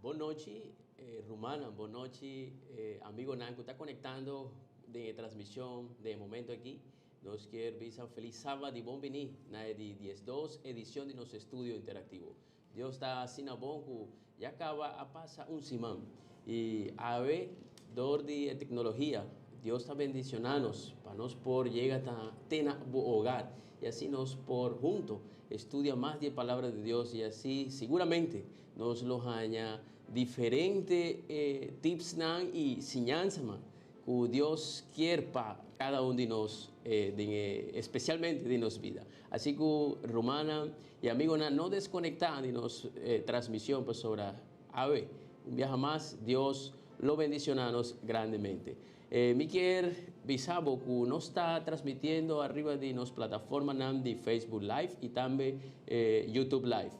Bon nochi rumannan, bon nochi amigonan cu ta conectando den e transmision den e momento aki. Nos kier bisa feliz sabado y bon bini na e di diesdos edicion di nos estudio interactivo. Dios ta asina bon cu ya caba a pasa un siman y awe door di e tecnologia Dios ta bendiciona nos pa nos por yega ta te na bo hogar y asi nos por hunto estudia mas di e palabra di Dios y asi siguramente nos lo haña diferente tipsnan y siñansaman ku Dios kier pa kada un di nos den e espesialmente den nos bida. Asi ku rumannan i amigonan no deskonektá di nos transmision pasobra awe un biaha mas Dios lo bendishoná nos grandemente. Mi kier bisa bo ku nos ta transmitiendo ariba di nos plataformanan di Facebook Live i tambe YouTube Live.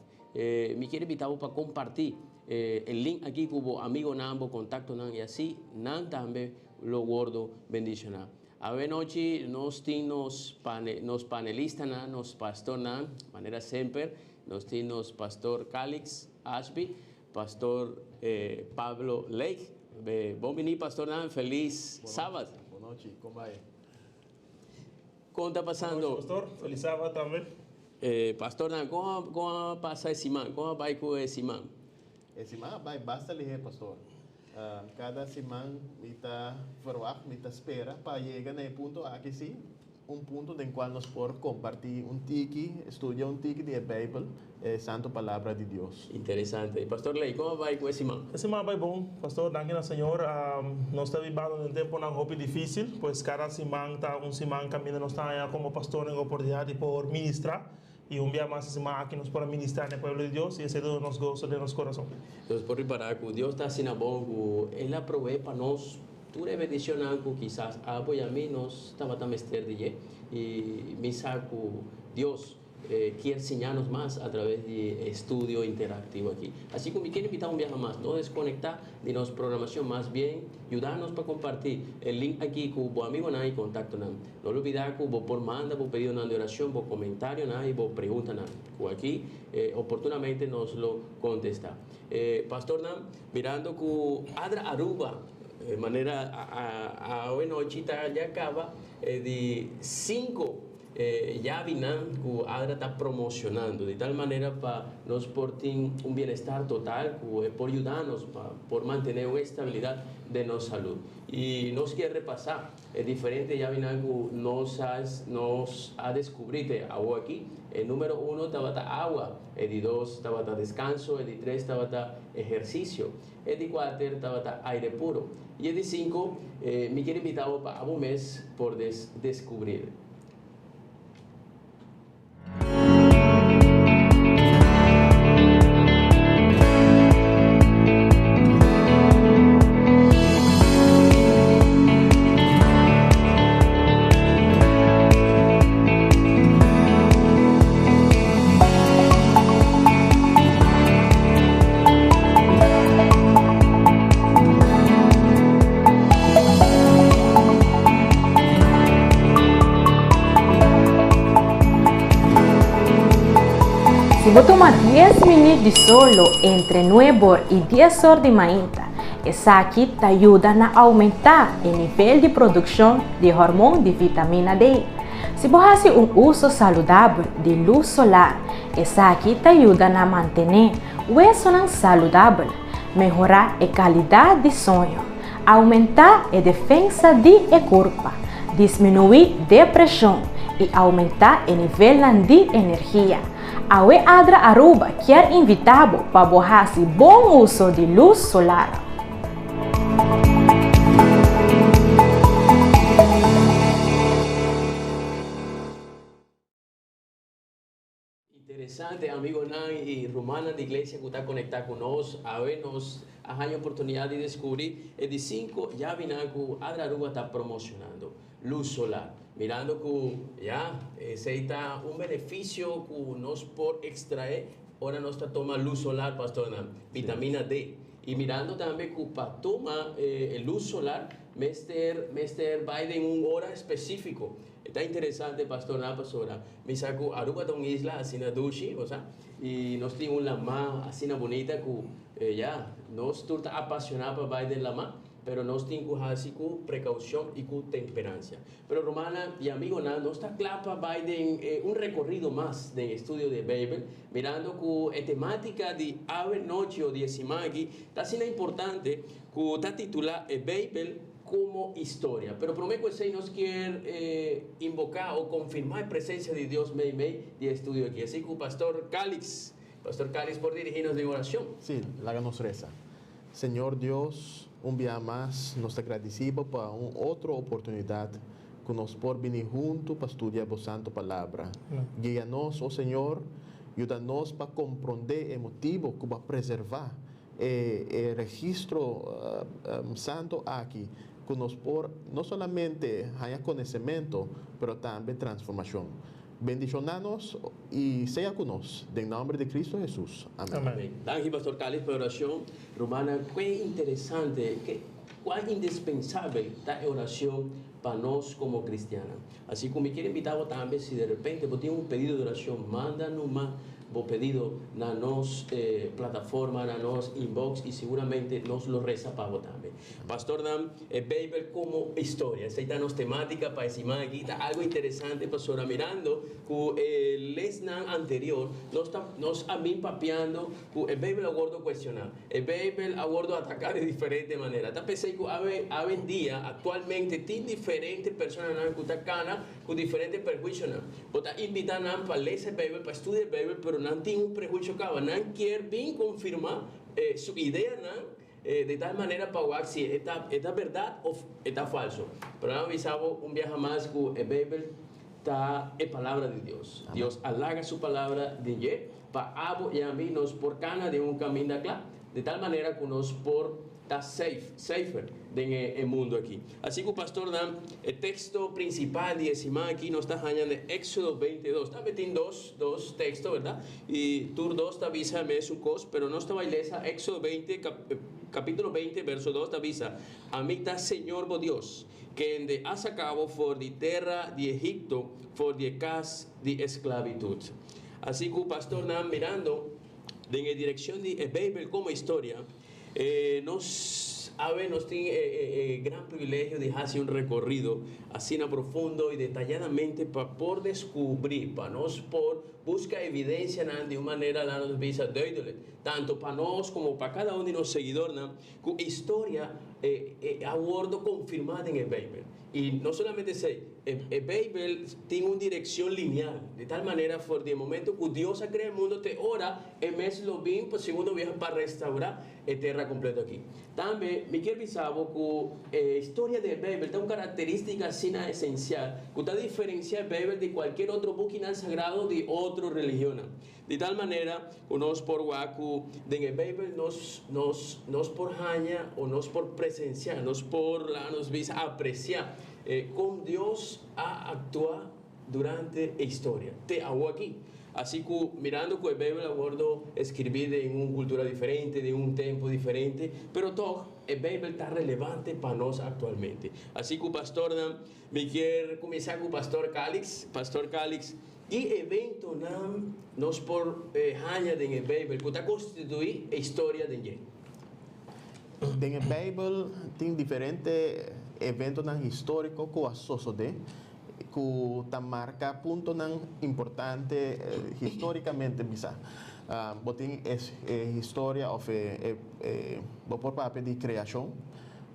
Mi kier invitá bo pa kompartí e link aki ku bo amigonan, bo kontaktonan i así nan tambe lo wordo bendishoná. Awe nochi nos tin nos nos panelistanan, nos pastornan, manera semper nos tin nos pastor Calix Ashby, pastor Pablo Lake. Bon bini pastornan, felis sabat. Bon nochi, kon bai? Kon ta pasando? Bon nochi pastor, felis sabat tambe. Pastornan, kon kon a pasa e siman? Kon a bai ku e siman? E siman a bai basta lihé, pastor. Kada siman mi ta verwagt, mi ta spera pa yega na e punto aki sí, un punto den kual nos por kompartí un tiki, studia un tiki di e Beibel, e Santu Palabra di Dios. Interesante. I Pastor Ley, kon a bai ku e siman? E siman a bai bon, Pastor. Danki na Señor. Nos ta bibando den temponan hopi difísil, pues kada siman ta un siman kaminda nos ta haña komo pastornan e oportunidat di por ministrá. I un bia mas e siman aki nos por a ministrá na e pueblo di Dios i esei ta duna nos goso den nos kurason. Nos por ripará ku Dios ta asina bon ku El a proveé pa nos tur e bendishonnan ku kisas abo i ami nos tabata mester di dje. I mi sa ku Dios kier siña nos mas a traves di e estudio interactivo aki. Asi ku mi kier invita un biaha mas, no desconecta di nos programacion, mas bien yuda nos pa comparti e link aki ku bo amigonan i contactonan. No lubida ku bo por manda bo pedidonan di oracion, bo comentarionan i bo preguntanan, ku aki oportunamente nos lo contesta. Pastornan, mirando ku Adra Aruba, manera awe nochi ta ya caba di cinco E yabinan ku Adra ta promocionando di tal manera pa nos por tin un bienestar total ku e por yuda nos pa por mantene un estabilidad den nos salud. Y nos kier repasa e diferente yabinan ku nos a nos a descubri te awo aki. E numero uno tabata awa, e di dos tabata descanso, e di tres tabata ehercicio, e di cuater tabata aire puro y e di cinco mi kier invita bo pa abo mes por des descubrir. Si bo tuma dies minüt di solo entre nuebe or i dies or di mainta, esaki ta yuda na oumentá e nivel di produkshon di hormon di vitamina D. Si bo hasi un uso saludabel di lus solar, esaki ta yuda na mantené wesonan saludabel, mehorá e kalidat di soño, oumentá e defensa di e kurpa, disminuí depreshon i oumentá e nivelnan di energia. Awe Adra Aruba kier invitá bo pa bo hasi bon uso di lus solar. Interesante amigonan y rumannan di iglesia cu ta conecta cu nos. Awe nos a haña oportunidad di descubri e di cinco yabinan cu Adra Aruba ta promocionando, luz solar. Mirando cu ya esey ta un beneficio cu nos por extrae ora nos ta toma luz solar, pastornan, vitamina D. Y mirando tambe cu pa toma e luz solar mester mester bay den un ora especifico. E ta interesante pastor nan pasobra mi sa cu Aruba ta un isla asina dushi bo sa y nos tin un lama asina bunita cu Ya, nos tur ta apasiona pa bay den lama, pero nos tin cu haci cu precaucion y cu temperancia. Pero rumannan y amigonan, nos ta cla pa bay den un recorrido mas den estudio di Bijbel, mirando cu e tematica di awe nochi o di e siman aki ta asina importante cu ta titula E Bijbel como Historia. Pero prome cu esey nos kier invoca o confirma e presencia di Dios mey mey di e estudio aki. Así cu Pastor Calix, Pastor Calix por dirigi nos den oracion. Sí, laga nos reza. Señor Dios, un bia mas nos ta gradici Bo pa un otro oportunidad cu nos por bini hunto pa studia Bo Santo Palabra. Guia nos, o Señor, yuda nos pa compronde e motibo cu Bo a preserva e registro santo aki cu nos por no solamente haya conocemento, pero tambe transformacion. Bendiciona nos y sea cu nos, den nomber di Cristo Jesus. Amen. Amen. Danki Pastor Calix pa e oracion. Rumannan, que interesante, que cual indispensabel ta e oracion pa nos como cristiannan. Así cu mi kier invita bo tambe, si de repente bo tin un pedido de oracion, manda numa bo pedido na nos plataforma, na nos inbox y seguramente nos lo reza pa bo tambe. Pastornan, e Beibel komo historia. Esei ta nos temátika pa e siman aki. Ta algu interesante pasobra mirando ku e lesnan anterior nos ta nos a bin papiando ku e Beibel a wordo kuestioná. E Beibel a wordo ataká di diferente manera. Ta p'esei ku awe awendia aktualmente tin diferente personanan ku ta kana ku diferente perhuisionan. Bo ta invitá nan pa lesa e Beibel, pa studia e Beibel, pero nan tin un prehuisio kaba. Nan kier bin konfirmá su ideanan. Di tal manera pa wak si e ta e ta berdad of e ta falso. Pero nan a bisa bo un biaha mas ku e Beibel ta e Palabra di Dios. Dios a laga su Palabra den dje pa abo i ami nos por kana den un kaminda kla, di tal manera ku nos por ta safe, safer, den e mundu aki. Así ku pastornan, e teksto prinsipal di e siman aki nos ta haña den Éxodo 22. Tambe tin dos, dos teksto, bèrdat? I tur dos ta bisa e mesun kos, pero nos ta bai lesa Éxodo 20, kapítulo 20, verso 2 ta bisa, Ami ta Señor bo Dios, kende a saka bo for di tera di Egipto, for di e kas di esklabitut. Así ku pastornan mirando den e direkshon di e Beibel komo historia, Nos awe nos tin e gran privilegio di haci un recorrido asina profundo y detalladamente pa por descubri, pa nos por busca evidencianan di un manera la nos bisa duidelijk, tanto pa nos como pa cada un di nos seguidornan, cu historia a wordo confirma den e Bijbel. Y no solamente esey, e Bijbel tin un direccion lineal, di tal manera for di e momento cu Dios a crea e mundo te ora E mes lo bin pa segundo biaha pa restaurá e tera kompleto aki. Tambe mi kier bisa bo ku e historia di e Beibel ta un karakterístika asina esensial ku ta diferensiá e Beibel di kualkier otro bukinan sagrado di otro religionnan. Di tal manera ku nos por wak ku den e Beibel nos nos nos por haña o nos por presensiá, nos por laga nos bisa apresiá kon Dios a aktua durante e historia te awo aki. Asi ku mirando ku e Beibel a wordo skirbí den un kultura diferente, den un tempu diferente, pero tòg e Beibel ta relevante pa nos aktualmente. Asi ku pastornan, mi kier kuminsá ku Pastor Calix. Pastor Calix, ki eventonan nos por haña den e Beibel ku ta konstituí e historia den dje? Den e Beibel tin diferente eventonan históriko ku a sosodé ku ta marka puntonan importante histórikamente bisa. Bo tin e historia òf e bo por papia di kreashon,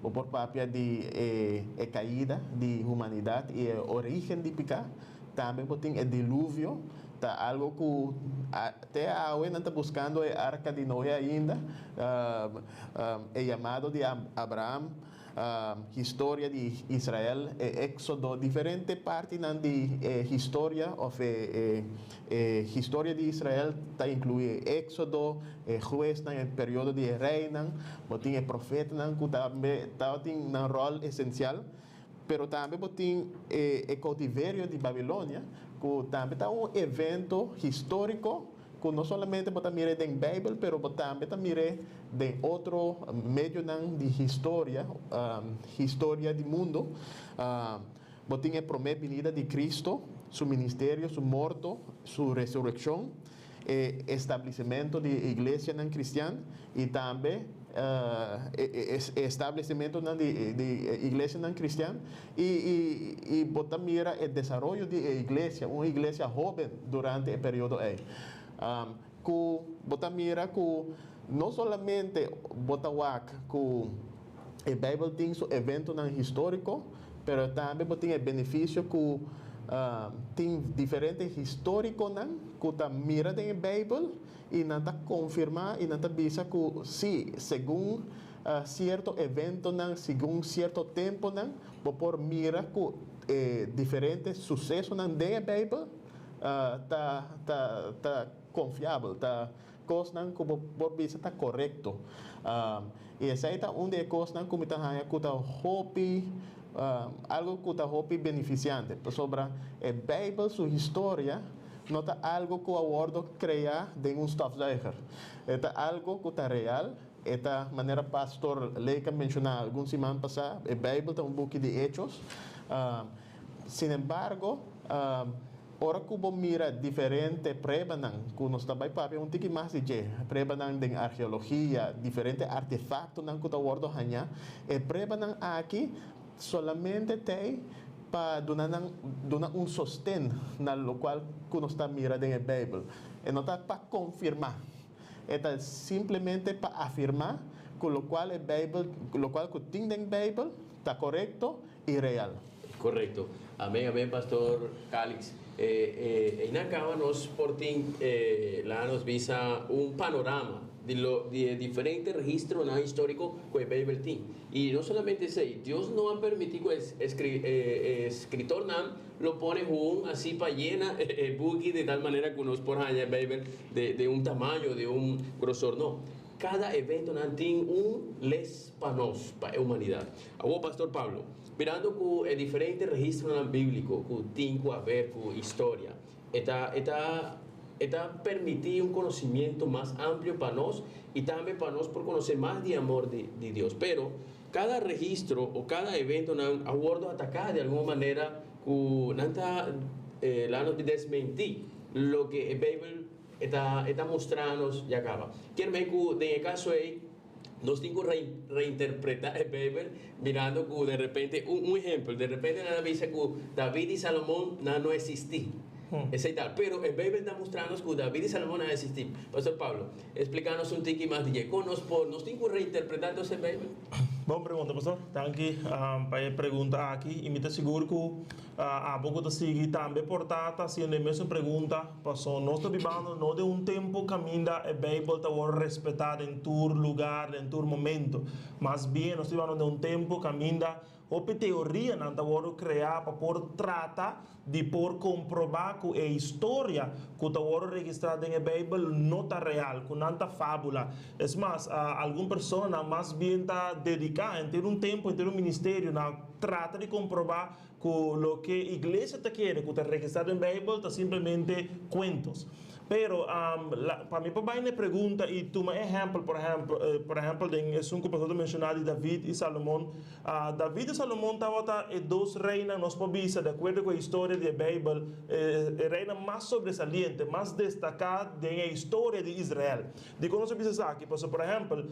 bo por papia di e kaida di humanidat i e orígen di piká. Tambe bo tin e diluvio, ta algu ku te awe nan ta buskando e arka di Noe ainda, e yamado di Abraham. Historia di Israel, e Éxodo, diferente partinan di e historia òf e e historia di Israel ta inkluí e Éxodo, e huesnan, e periodo di e reinan, bo tin e profetanan ku tambe tabatin nan ròl esensial, pero tambe bo tin e e koutiverio di Babilonia ku tambe ta un evento históriko. Ku no solamente bo ta mir'é den Beibel, pero bo tambe ta mir'é den otro medionan di historia, historia di mundu. Bo tin e promé binida di Kristu, Su ministerio, Su morto, Su resurekshon. E establesimentu di iglesianan kristian i tambe e establesimentunan di iglesianan kristian i bo ta mira e desaroyo di e iglesia, un iglesia hóben durante e periodo ei. Ku bo ta mira ku no solamente bo ta wak ku e Beibel tin su eventonan históriko, pero tambe bo tin e benefisio ku tin diferente histórikonan ku ta mira den e Beibel i nan ta konfirmá i nan ta bisa ku sí, segun sierto eventonan, segun sierto tempunan, bo por mira ku e diferente susesonan den e Beibel ta ta ta konfiabel, ta kosnan ku bo por bisa ta korekto. I esei ta un di e kosnan ku mi ta haña ku ta hopi algu ku ta hopi benefisiante, pasobra e Beibel su historia no ta algu ku a wòrdu kreá den un stofzuiger. E ta algu ku ta real, e ta manera Pastor Lake a menshoná algun siman pasá, e Beibel ta un buki di hechos. Sinembargo, Ora ku bo mira diferente pruebanan ku nos ta bai papia un tiki mas di dje, pruebanan den arkeologia, diferente artefaktonan ku ta wòrdu hañá, e pruebanan aki solamente t'ei pa duna nan duna un sosten na lokual ku nos ta mira den e Beibel. E no ta pa konfirmá, e ta simplemente pa afirmá ku lokual e Beibel, lokual ku tin den Beibel ta korekto i real. Correcto. Amen amen Pastor Calix. Einan caba nos por tin laga nos bisa un panorama di lo di e diferente registronan historico cu e Bijbel tin. Y no solamente esey, Dios no a permiti cu e escritornan lo pone huun asi pa yena e buki di tal manera cu nos por haña e Bijbel de un tamaño, de un grosor. No. Cada eventonan tin un les pa nos, pa e humanidad. Awor, Pastor Pablo, mirando cu e diferente registronan biblico cu tin cu haber cu historia, e ta, e ta, e ta permiti un conocimiento mas amplio pa nos y tambe pa nos por conoce mas di amor di, di Dios. Pero, cada registro o cada eventonan a wordo ataca di algun manera cu nan ta, laga nos desmenti loke e Bijbel E ta e ta mustra nos ya caba. Kier men cu den e caso ey nos tin cu reinterpreta e Bijbel mirando cu de repente un un ehempel de repente nan a bisa cu David y Salomon nan no existi. Esey tal. Pero e Bijbel ta mustra nos cu David y Salomon nan a existi. Pastor Pablo, explica nos un tiki mas di dje. Con nos por nos tin cu reinterpreta entonces e Bijbel? Bon pregunta pastor. Danki pa e pregunta aki y mi ta sigur cu Abo ku ta sigui tambe por ta ta hasiendo e mesun pregunta, paso nos ta bibando no den un tempu kaminda e Beibel ta wòrdu respetá den tur lugar, den tur momento. Mas bien nos ta bibando den un tempu kaminda hopi teorianan ta wòrdu kreá pa por trata di por komprobá ku e historia ku ta wòrdu registrá den e Beibel no ta real, ku nan ta fábula. Es mas, algun personanan mas bien ta dediká henter un tempu, henter un ministerio na trata di komprobá ku loke iglesia ta kere ku ta registrá den Beibel ta simplemente kuentos. Pero, pa mi por bai na e pregunta i tuma ehèmpel, por ehèmpel, por ehèmpel den esun ku pastor ta menshoná di David i Salomon. David i Salomon tabata e dos reinan, nos por bisa, di akuerdo ku e historia di e Beibel, e reinan mas sobresaliente, mas destaká den e historia di Israel. Dikon nos a bisa esaki? Pasobra, por ehèmpel,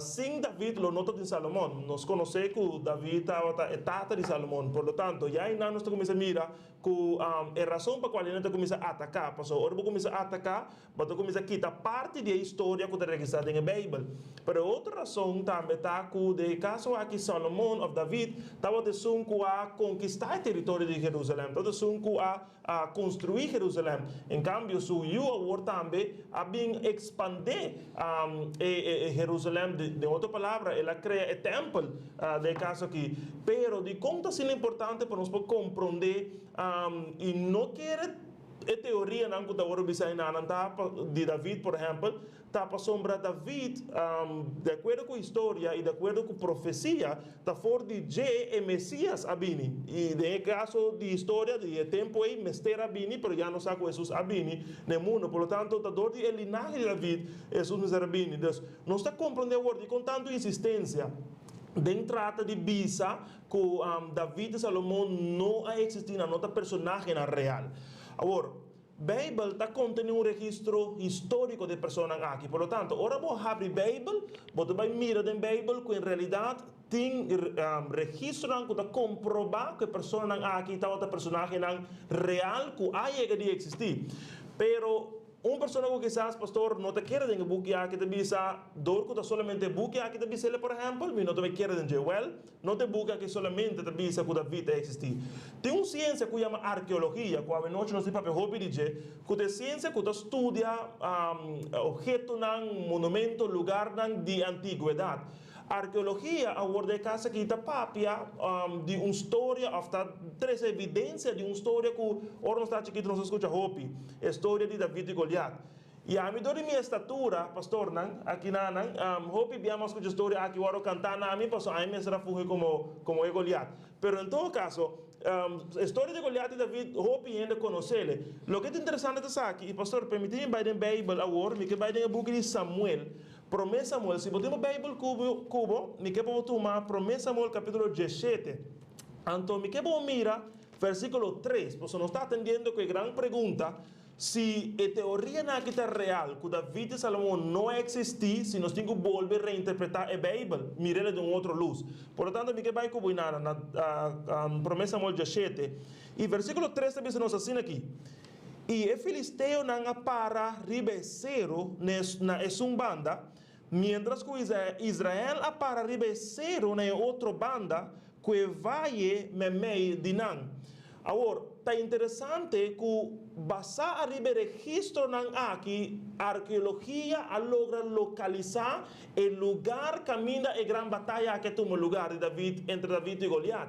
sin David lo no ta tin Salomon. Nos konosé ku David tabata e tata di Salomon. Por lo tanto, ya einan nos ta kuminsá mira ku e rason pa kual hende ta kuminsá ataká. Pasobra ora bo kuminsá ataká, bo ta kuminsá kita parti di e historia ku ta registrá den e Beibel. Pero e otro rason tambe ta ku den e kaso aki Salomon òf David tabata esun ku a konkistá e teritorio di Jerusalèm, tabata esun ku a a konstruí Jerusalèm. En kambio, su yu awor tambe a bin ekspandé e Jerusalèm. Den otro palabra, el a krea e tèmpel den e kaso akí. Pero, dikon ta asina importante pa nos por komprondé i no kere e teorianan ku ta wòrdu bisá einan ta di David, por ehèmpel? Ta pasobra David, di akuerdo ku historia i di akuerdo ku profesia, ta for di dje e Mesias a bini. I den e kaso di historia di e tempu ei, mester a bini, pero ya nos sa ku Hesus a bini na e mundu. Por lo tanto, ta dor di e linahe di David Hesus mester a bini. Dus, nos ta komprondé awor dikon tantu insistensia den trata di bisa ku David i Salomon no a eksistí, nan no ta personahenan real. Awor. Beibel ta kontené un registro históriko di e personanan aki. Por lo tanto, ora bo habri Beibel, bo ta bai mira den Beibel ku en realidat tin registronan ku ta komprobá ku e personanan aki tabata personahenan real ku a yega di eksistí. Pero, un persona ku kisas, pastor, no ta kere den e buki aki ta bisa, dor ku ta solamente e buki aki ta bis'el, por ehèmpel, mi no ta bai kere den dje. Wèl, No ta e buki aki solamente ta bisa ku David a eksistí. Tin un siensia ku yama arkeologia, ku awenochi nos tin papia hopi di dje, ku ta e siensia ku ta studia ophetonan, monumento, lugarnan di antiguedat. Arkeologia awor den e kas aki ta papia di un storia òf ta trese evidensia di un storia ku ora nos ta chikitu nos a skucha hopi, e storia di David i Goliat. I ami dor di mi estatura, pastornan, aki na nan, hopi bia mi a skucha storia aki wòrdu kantá na mi, pasobra ami mester a fungi komo komo e Goliat. Pero en todo kaso, e storia di Goliat i David hopi hende konosele. Loke ta interesante ta esaki, i pastor, permití mi bai den Beibel awor, mi ke bai den e buki di Samuel, Promé Samuel, si bo tin bo Beibel ku bo ku bo, mi ke pa bo tuma Promé Samuel kapítulo 17. Anto mi ke pa bo mira versíkulo 3, pasobra nos ta atendiendo ku e gran pregunta, Si e teorianan aki ta real, ku David i Salomon no a eksistí, si nos tin ku bolbe reinterpretá e Beibel, mir'el den un otro lus. Por lo tanto, mi ke bai ku bo inana na Promé Samuel 17, i versíkulo 3 ta bisa nos asina aki, I e filisteonan a para riba e seru na esun banda, miéntras ku Israel a para riba e seru na e otro banda, ku e vaye meimei di nan. Awor, ta interesante ku basá ariba e registronan aki, arkeologia a logra lokalisá e lugar kaminda e gran bataya aki a tuma lugar di David, entre David i Goliat.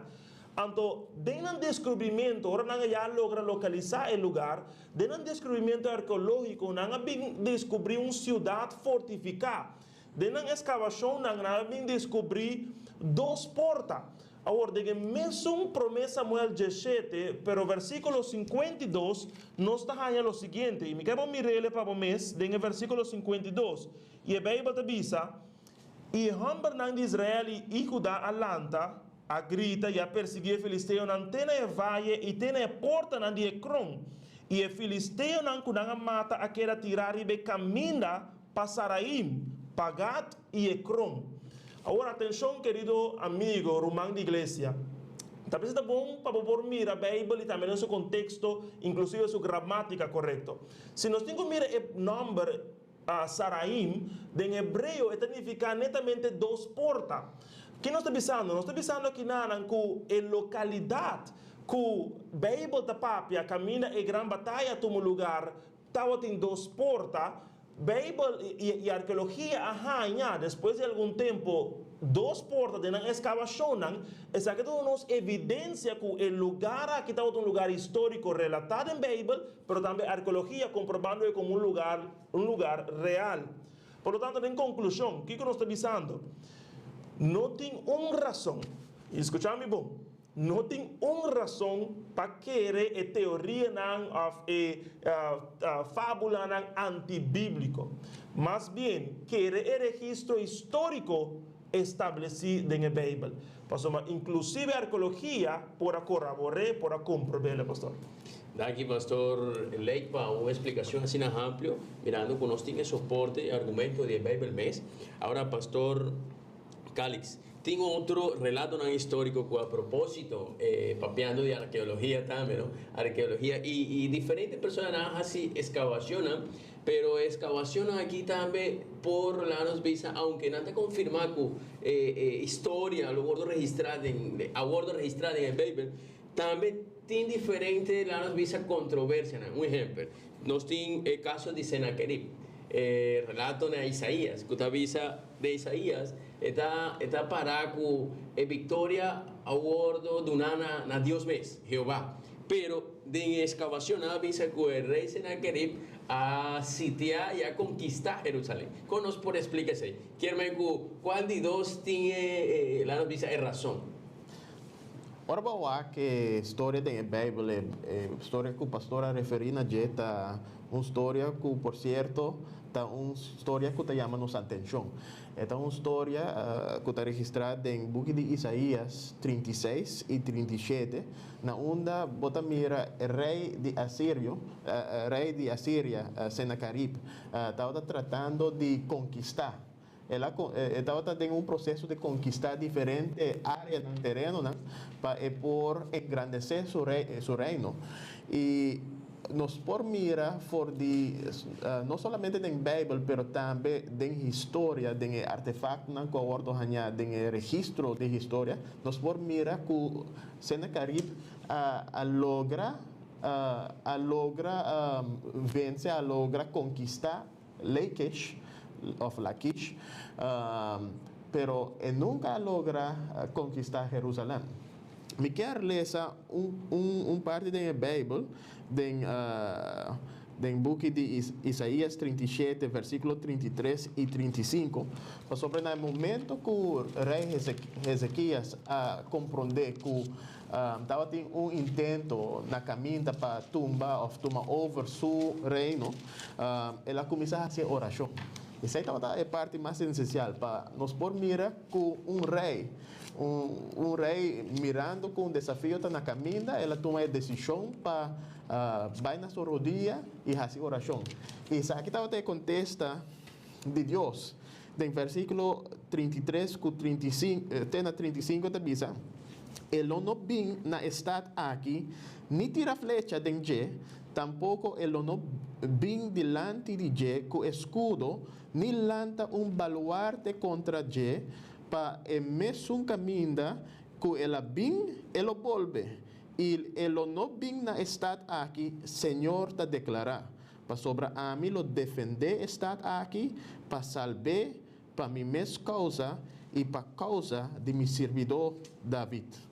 Anto, den nan deskubrimentu, ora nan a ya logra lokalisá e lugar, den nan deskubrimentu arkeológiko nan a bin deskubrí un siudat fortifiká. Den nan eskavashonnan nan a bin deskubrí dos porta. Awor, den e mesun Promé Samuel 17, pero versíkulo 52, nos ta haña lo siguiente, i mi ke bo mir'el pa bo mes, den e versíkulo 52, i e Beibel ta bisa, I e hòmbernan di Israel i Huda a lanta, a grita i a persiguí e filisteonan te na e vaye i te na e portanan di Ekron, i e filisteonan ku nan a mata a keda tirá riba e kaminda pa Saraim, pa Gat i Ekron. Awor atenshon kerido amigo, ruman di iglesia. Ta bisa ta bon pa bo por mira Beibel i tambe den su konteksto, inklusive su gramátika korekto. Si nos tin ku mira e nòmber Saraim, den hebreo e ta nifiká netamente dos porta. Ki nos ta bisando? Nos ta bisando akinanan ku e lokalidat ku Beibel ta papia kaminda e gran bataya a tuma lugar Tabatin dos porta. Beibel i arkeologia a haña despues di algun tempu dos porta den nan eskavashonnan. Esaki ta duna nos evidensia ku e lugar aki tabata un lugar históriko relatá den Beibel, pero tambe arkeologia komprobando e komo un lugar un lugar real. Por lo tanto, den konklushon, kiko nos ta bisando? No tin un rason, i skucha mi bon, No tin un rason pa kere e teorianan òf e fábulanan antibíbliko. Mas bien, kere e registro históriko establesí den e Beibel. Pasobra inklusive arkeologia por a korabor'é, por a komprob'é, pastor. Danki Pastor Lake pa un esplikashon asina amplio, mirando ku nos tin e soporte i argumento di e Beibel mes. Awor Pastor Calix, Tin otro relatonan historico cu a proposito, papiando di arkeologia tambe, no? Arkeologia y diferente personanan a haci excavacionnan, pero e excavacionnan aki tambe por laga nos bisa, aunke nan ta confirma cu e historia lo wordo registra den, a wordo registra den e Bijbel, tambe tin diferente laga nos bisa controversianan. Un ehempel, nos tin e caso di Senaquerib, e relato na Isaías cu ta bisa den Isaías, E ta e ta pará ku e viktoria a wòrdu duná na na Dios mes, Jehová. Pero den e eskavashon nan a bisa ku e rei Senakerib a sitiá i a konkistá Herusalèm. Kon nos por esplika esei? Kier men ku kual di dos tin e e laat nos bisa e rason? Ora bo a wak e storia den e Beibel, e storia ku pastor a referí na dje ta un storia ku por sierto. Ta un storia ku ta yama nos atenshon. E ta un storia ku ta registrá den buki di Isaías 36 i 37, na unda bo ta mira e rei di Asirio, rei di Asiria, Senakerib, tabata tratando di konkistá. El a e tabata den un proseso di konkistá diferente áreanan, terenonan, pa e por engrandesé su su reino. I nos por mira for di no solamente den Beibel, pero tambe den historia, den e artefaktonan ku a wòrdu hañá den e registro di historia, nos por mira ku Senakerib a logra a logra vense, a logra konkistá Lakish, òf Lakish, pero e nunka a logra konkistá Herusalèm. Mi kier lesa un un un parti den e Beibel, den den buki di Isaías 37, versíkulo 33 i 35, pasobra na e momento ku Rei Hezekias a komprondé ku tabatin un intento na kaminda pa tumba òf tuma over su reino, el a kuminsá hasi e orashon. Esei tabata e parti mas esensial pa nos por mira ku un rei, un rei mirando ku un desafio ta na kaminda, el a tuma e desishon pa bai na su rodia i hasi orashon. I esaki tabata e kontesta di Dios. Den versíkulo 33 ku 35 te na 35 ta bisa, E lo no bin na e stat aki, ni tira flecha den dje, tampoko e lo no bin dilanti di dje ku eskudo, ni lanta un baluarte kontra dje, pa e mesun kaminda ku el a bin, e lo bolbe, i e lo no bin na e stat aki, señor ta deklará, pasobra ami lo defendé e stat aki pa salb'é pa mi mes kousa i pa kousa di mi sirbidó David.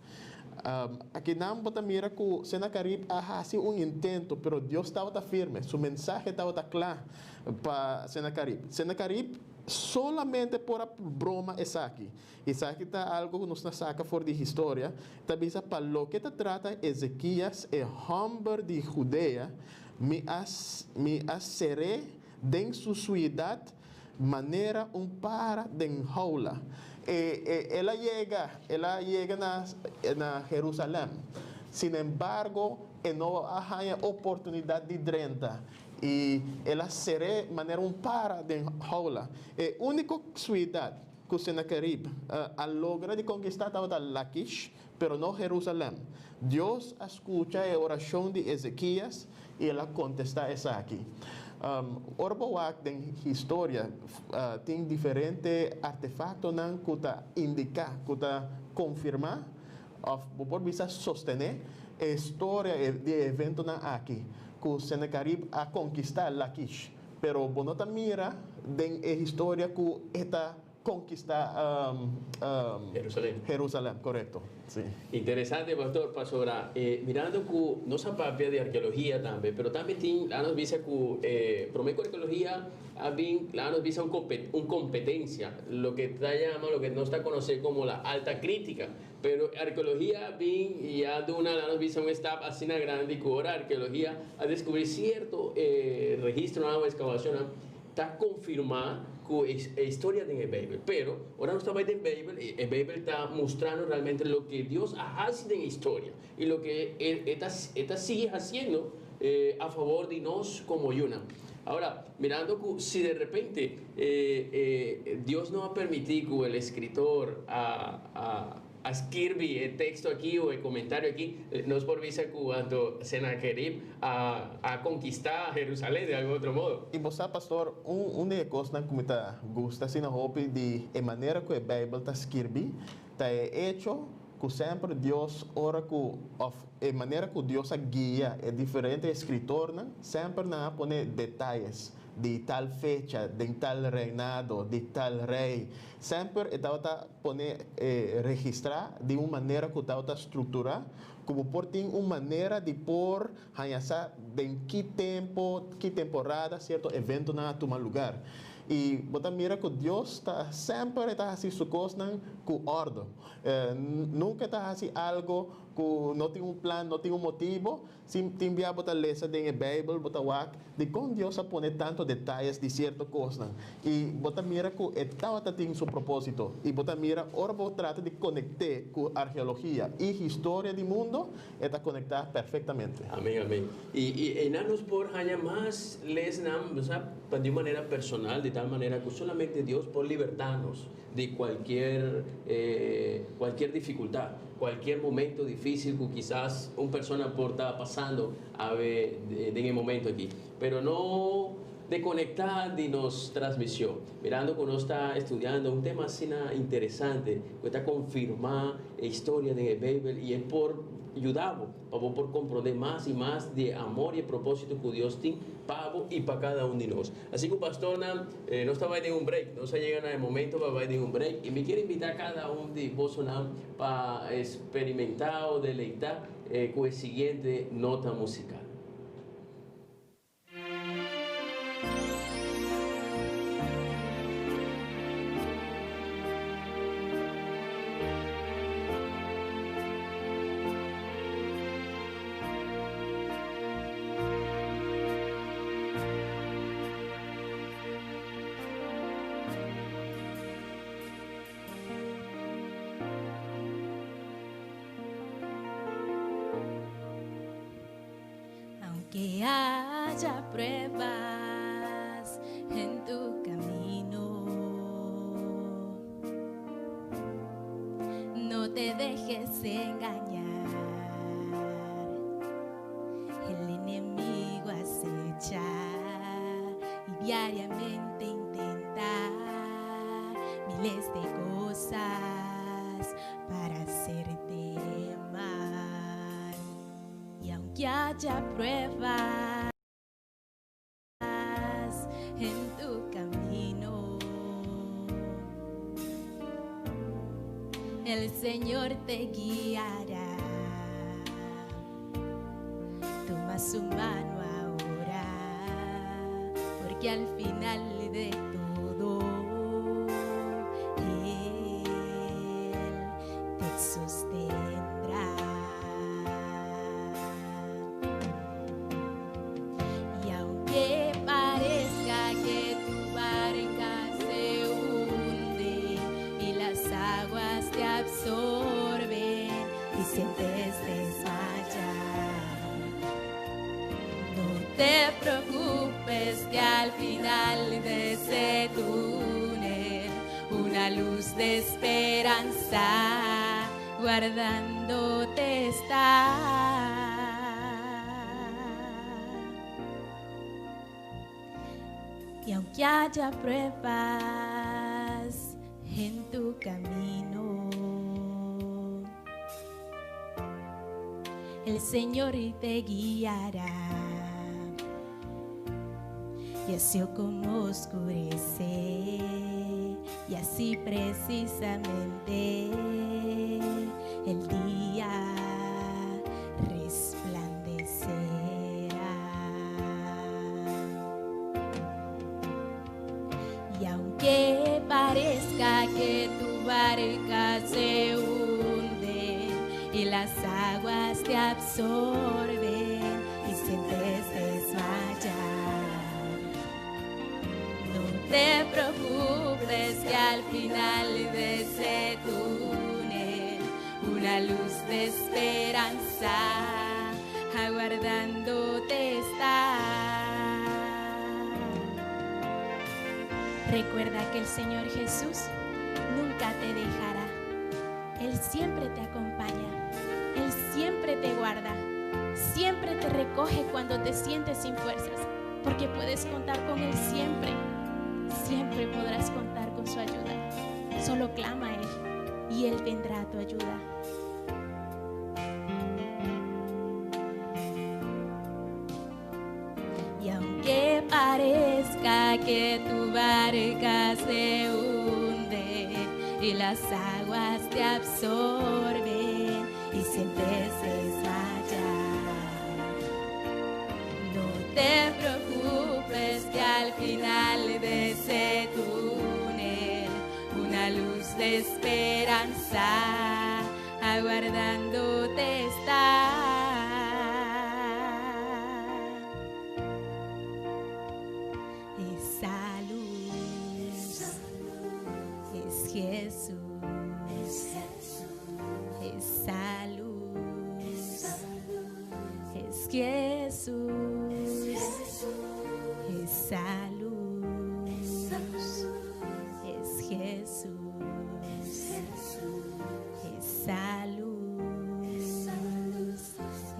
Akinan bo ta mira ku Senakerib a hasi un intento, pero Dios tabata firme, su mensahe tabata kla pa Senakerib. Senakerib solamente por a broma esaki. Esaki ta algu ku nos ta saka for di historia, ta bisa pa loke ta trata Ezekias e hòmber di Judea, mi a mi a ser'é den su suidat manera un para den houla. E e el a yega el a yega na na Jerusalèm. Sinembargo, e no a haña oportunidat di drenta i el a ser'é manera un para den houla. E úniko suidat ku Senakerib a logra di konkistá tabata Lakish, pero no Jerusalèm. Dios a skucha e orashon di Ezekias i el a kontestá esaki. Ora bo wak den historia, tin diferente artefaktonan ku ta indiká, ku ta konfirmá òf bo por bisa sostené e storia di e eventonan aki ku Senakerib a konkistá Lakish. Pero bo no ta mira den e historia ku e ta konkistá Jerusalem. Jerusalem, korekto, si. Interesante, pastor, pasobra mirando ku nos a papia di arkeologia tambe, pero tambe tin laga nos bisa ku prome ku arkeologia a bin laga nos bisa un un kompetensia, loke ta yama, loke nos ta konosé komo la alta krítika. Pero arkeologia a bin i a duna laga nos bisa un stap asina grandi ku ora arkeologia a deskubrí sierto registronan o eskavashonnan ta konfirmá ku e historia den e Beibel. Pero ora nos ta bai den Beibel, e Beibel ta mustra nos realmente loke Dios a hasi den e historia i loke e ta e ta sigui hasiendo a fabor di nos komo yunan. Ahora, mirando ku si de repente Dios no a permití ku el eskritor a a skirbi e teksto aki o e komentario aki, nos por bisa ku anto Senakerib a a konkistá Herusalén di algun otro modo. I bo sa, pastor, un un di e kosnan ku mi ta gusta asina hopi di e manera ku e Beibel ta skirbi ta e echo ku semper Dios ora ku òf e manera ku Dios a guia e diferente eskritornan, semper nan a pone detayes di tal fecha, den tal reinado, di tal rei. Semper e tabata pone e registrá di un manera ku tabata strukturá, ku bo por tin un manera di por haña sa den ki tempu, ki temporada sierto eventonan a tuma lugar. I bo ta mira ku Dios ta semper e ta hasi su kosnan ku òrdu. Nunka e ta hasi algu. Ku no tin un plan, no tin un motibu. Si tin bia bo ta lesa den e Beibel, bo ta wak dikon Dios a pone tantu detayes di sierto kosnan. I bo ta mira ku e tabata tin su propósito. I bo ta mira ora bo trata di konekt'é ku arkeologia i historia di mundu, e ta konektá perfektamente. Amen, amen. I i einan nos por haña mas lesnan, bo sa, pa di un manera personal, di tal manera ku solamente Dios por libertá nos di kualkier kualkier difikultat, kualkier momento difísil ku kisas un persona por ta pasando awe den e momento aki. Pero no dekonektá di nos transmishon, mirando ku nos ta estudiando un tema asina interesante ku ta konfirmá e historia den e Beibel i e por yuda bo pa bo por komprondé mas i mas di e amor i e propósito ku Dios tin pa bo i pa kada un di nos. Así ku pastornan, nos ta bai den un break. Nos a yega na e momento pa bai den un break i mi kier invitá kada un di bosonan pa esperimentá o deleitá ku e siguiente nota musikal. Aunque haya pruebas en tu camino, no te dejes engañar. El enemigo acecha y diariamente intenta miles de cosas para hacerte mal. Y aunque haya pruebas en tu camino, el Señor te guiará. Toma su mano ahora, porque al final de todo, Él te sostendrá. Y aunque parezca que tu barca se hunde y las aguas te absorben y sientes desmayar, no te preocupes que al final de ese túnel una luz de esperanza guardándote está. Y aunque haya pruebas en tu camino, el Señor te guiará. Y así como oscurece, y así precisamente el día resplandecerá. Y aunque parezca que tu barca se hunde y las aguas te absorben y sientes desmayar, no te preocupes que al final de ese túnel una luz de esperanza aguardándote está. Recuerda que el Señor Jesús nunca te dejará. Él siempre te acompaña. Él siempre te guarda. Siempre te recoge cuando te sientes sin fuerzas, porque puedes contar con Él siempre. Siempre podrás contar con su ayuda. Solo clama a Él y Él vendrá a tu ayuda. Y aunque parezca que tu barca se hunde y las aguas te absorben y sientes desmayar, no te preocupes que al final de ese túnel una luz de esperanza aguardándote. Jesús, esa luz, es Jesús, esa luz,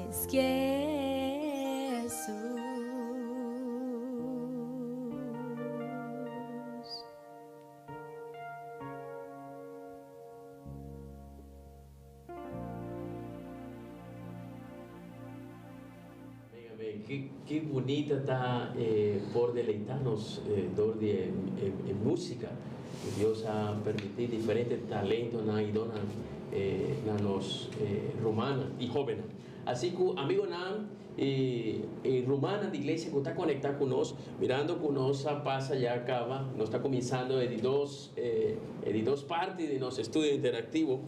es Jesús. Amén, Ki, ki bunita ta eh, por deleitá nos eh, dor di e, e, e músika. Dios a permití diferente talentonan i donnan eh, na nos eh, rumannan i hóbennan. Así ku amigonan i, i rumannan di iglesia ku ta konektá ku nos, mirando ku nos a pasa ya kaba, nos ta kuminsando e di dos, eh, e di dos parti di nos estudio interaktivo.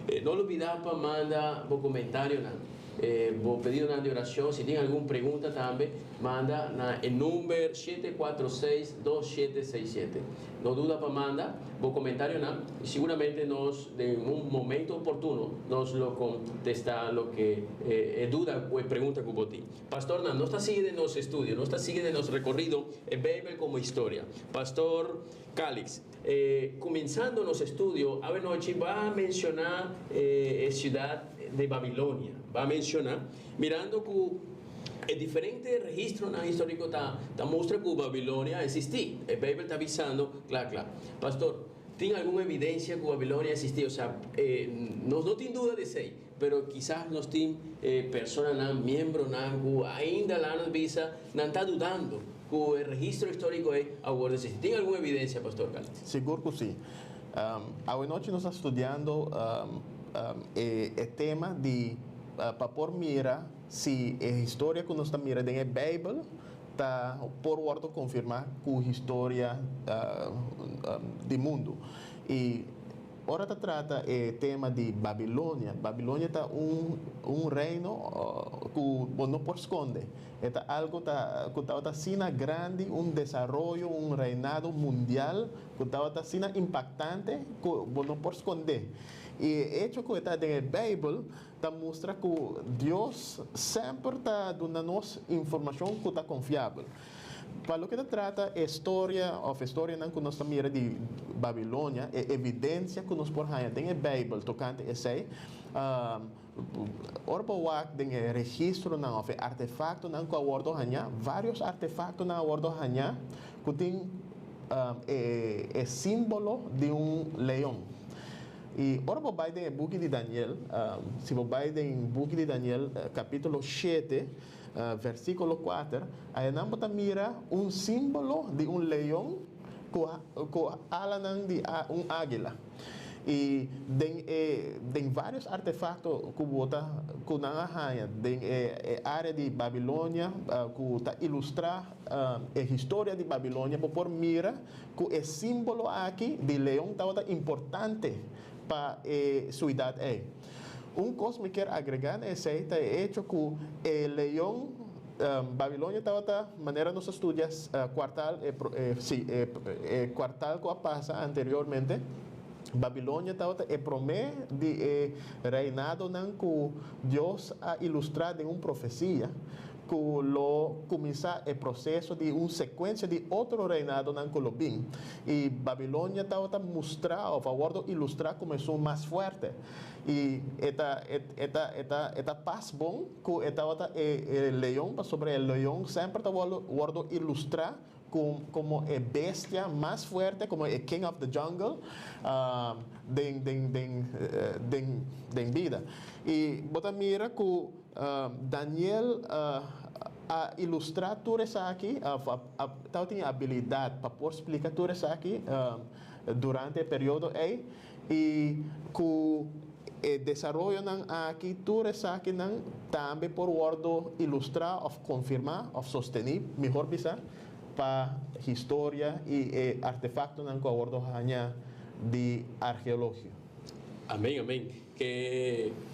Eh, no lubidá pa manda bo komentarionan, eh, bo pedidonan di orashon. Si tin algun pregunta tambe, manda na e number 746 2767. No duda pa manda bo komentarionan i siguramente nos, den un momento oportuno, nos lo kontestá loke eh, duda òf pregunta ku bo tin. Pastor, nos ta sigui den nos estudio, nos ta sigui den nos rekorido, e Beibel komo historia. Pastor Calix, kuminsando nos estudio, anochi bai menshoná siudat di Babilonia. Bai menshoná, mirando ku e diferente registronan históriko ta mustra ku Babilonia a eksistí. E Beibel ta bisando, kla, kla. Pastor, tin algun evidensia ku Babilonia a eksistí? Osea, nos no tin duda di esei, pero kisas nos tin personanan, miembronan, ku ainda laga nos bisa, nan ta dudando ku e registro históriko ei awor a eksistí. Tin algun evidensia, Pastor Calix? Sigur ku si. Anochi nos ta studiando e tema di pa por mira si e historia ku nos ta mira den Beibel ta por wòrdu konfirmá ku historia di mundu. I ora ta trata e tema di Babilonia, Babilonia ta un reino ku no por skonde. Ta algu ku tabata asina grandi, un desaroyo, un reinado mundial ku tabata asina impaktante ku no por skonde. I e echo ku ta den Beibel ta mustra ku Dios semper ta duna nos informashon ku ta konfiabel. Pa loke ta trata historia òf historianan ku nos mira di Babilonia, e evidensia ku nos por haña den Beibel tokante esei, ora bo wak den registronan òf artefaktonan ku a wòrdu hañá, vários artefaktonan a wòrdu hañá ku tin e símbolo di un leon. I ora bo bai den buki di Daniel, si bo bai den buki di Daniel, kapítulo 7, versíkulo 4, einan bo ta mira un símbolo di un leon ku alanan di un águila. I den vários artefakto ku bo ta ku nan a haña den área di Babilonia ku ta ilustrá e historia di Babilonia, bo por mira ku e símbolo aki di leon tabata importante pa e siudat ei. Un kos mi ke agregá na esei ta e echo ku e leon Babilonia tabata manera nos a studia kuartal si kuartal ku a pasa anteriormente. Babilonia tabata e promé di e reinadonan ku Dios a ilustrá den un profesia ku lo kuminsá e proseso di un sekuensia di otro reinadonan ku lo bin. I Babilonia tabata mustra òf a wòrdu ilustrá komo esun mas fuerte. I e ta pas bon ku e tabata e leon, pasobra e leon semper ta wòrdu ilustrá komo e bestia mas fuerte, komo e king of the jungle den bida. I bo ta mira ku Daniel a ilustrá tur esaki, tabatin abilidat pa por splika tur esaki durante e periodo ei i ku e desaroyonan aki tur esakinan tambe por wòrdu ilustrá òf konfirmá òf sostené, mihó bisá, pa historia i e artefaktonan ku a wòrdu hañá di arkeologia. Amèn, amèn.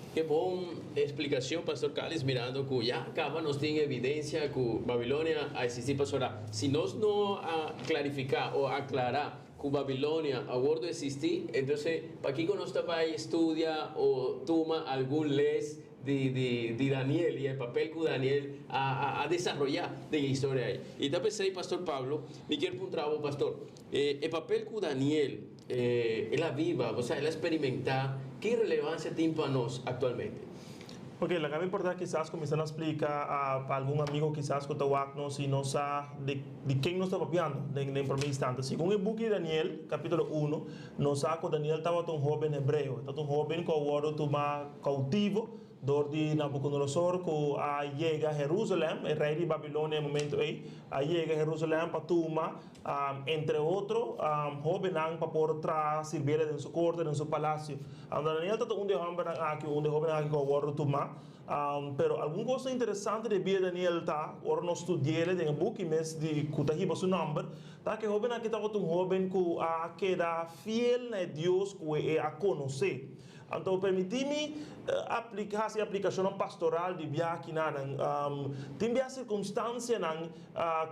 Ki bon eksplikashon, Pastor Calix, mirando ku ya kaba nos tin evidensia ku Babilonia a eksistí, Pastor. Si nos no a klarifiká òf aklará. ku Babilonia a wordu eksistí, entonces pakiko nos ta bai studia o tuma algun les di di di Daniel i e papel ku Daniel a a a desaroyá den e historia ei? I ta p'esei, Pastor Pablo, mi kier puntra bo, Pastor, e e papel ku Daniel el a biba, osea el a sperimentá, ki relevansia tin pa nos aktualmente? Ok, laga mi por ta kisas kuminsá na splika pa algun amigo kisas ku ta wak nos i no sa di di ken nos ta papiando den den promé instante. Segun e buki di Daniel, kapítulo uno, nos sa ku Daniel tabata un hóben hebreo. E tabata un hóben ku a wòrdu tumá koutivo dor di Nabukodonosor ku a yega Herúsalèm, e rei di Babilonia e momentu ei, a yega Herúsalèm pa tuma, entre otro, hóbennan pa por traha sirbiel den su korte, den su palasio. Anto Daniel tabata un di e hòmbernan aki, un di e hóbennan aki ku a wòrdu tumá. Pero algun kosnan interesante di e bida di Daniel ta, ora nos studi'el den e buki mes di ku ta hiba su nòmber, ta ku e hóben aki tabata un hóben ku a keda fiel na e Dios ku e a konosé. Anto permití mi aplika, hasi aplikashonnan pastoral di bia akinanan. Tin bia sirkunstansianan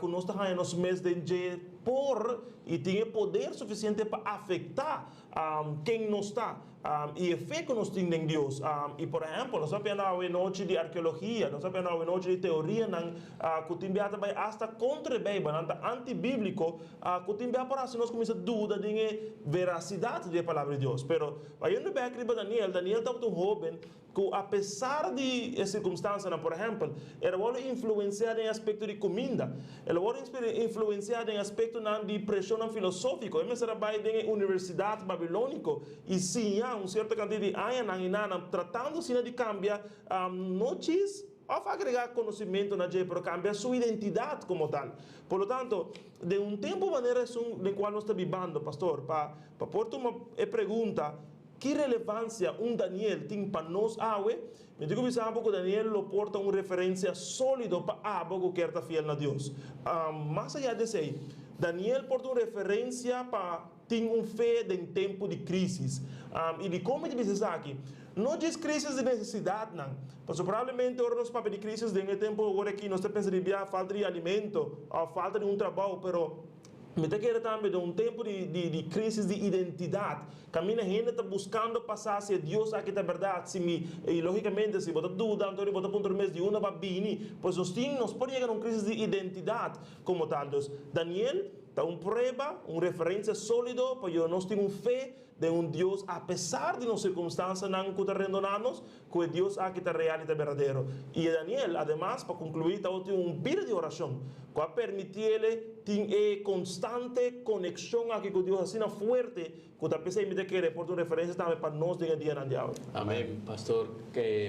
ku nos ta haña nos mes den dje por i tin e poder sufisiente pa afektá ken nos ta i e fe ku nos tin den Dios. I por ehèmpel, nos ta papia awe nochi di arkeologia, nos ta papia awe nochi di teorianan ku tin bia ta bai asta kontra e Beibel, nan ta antibíbliko, ku tin bia por hasi nos kuminsá duda den e verasidat di e Palabra di Dios. Pero, bayendo bèk riba Daniel, Daniel tabata un hóben ku apesar di e sirkumstansianan, por ehèmpel, el a wòrdu influensiá den e aspekto di kuminda, el a wòrdu influensiá den aspektonan di preshonnan filosófiko, e mester a bai den e universidat babilóniko i siña un sierto kantidat di añanan i nanan, tratando asina di kambia no djis òf agregá konosimentu na dje, pero kambia su identidat komo tal. Por lo tanto, den un tempu manera esun den kual nos ta bibando, pastor, pa por tuma e pregunta, Ki relevansia un Daniel tin pa nos awe? Mi tin ku bisa abo ku Daniel lo por ta un referensia sólido pa abo ku kier ta fiel na Dios. Mas ayá di esei, Daniel por ta un referensia pa tin un fe den tempu di krísis. I dikon mi ta bisa esaki? No djis krísis di nesesidatnan, pasobra probablemente ora nos papia di krísis den e tempu awor aki nos ta pensa di bia falta di alimento òf falta di un trabou, pero Mi ta kere tambe den un tempu di di crisis di identidad, caminda hende ta buscando pa sa si e Dios aki ta berdad, si mi, y logicamente si bo ta duda anto bo ta puntra mes di unda bo a bini, pues nos tin, nos por yega na un crisis di identidad como tal. Dus Daniel ta un prueba, un referencia solido pa yuda nos tin un fe den un Dios apesar di nos circunstancianan cu ta rendona nos, cu e Dios aki ta real y ta berdadero. Y e Daniel, ademas, pa conclui, tabatin un bida di oracion cu a permitiele tin e constante conexion aki cu Dios asina fuerte cu ta p'esey mi ta kere por ta un referencia tambe pa nos den e dianan di awe. Amen, Pastor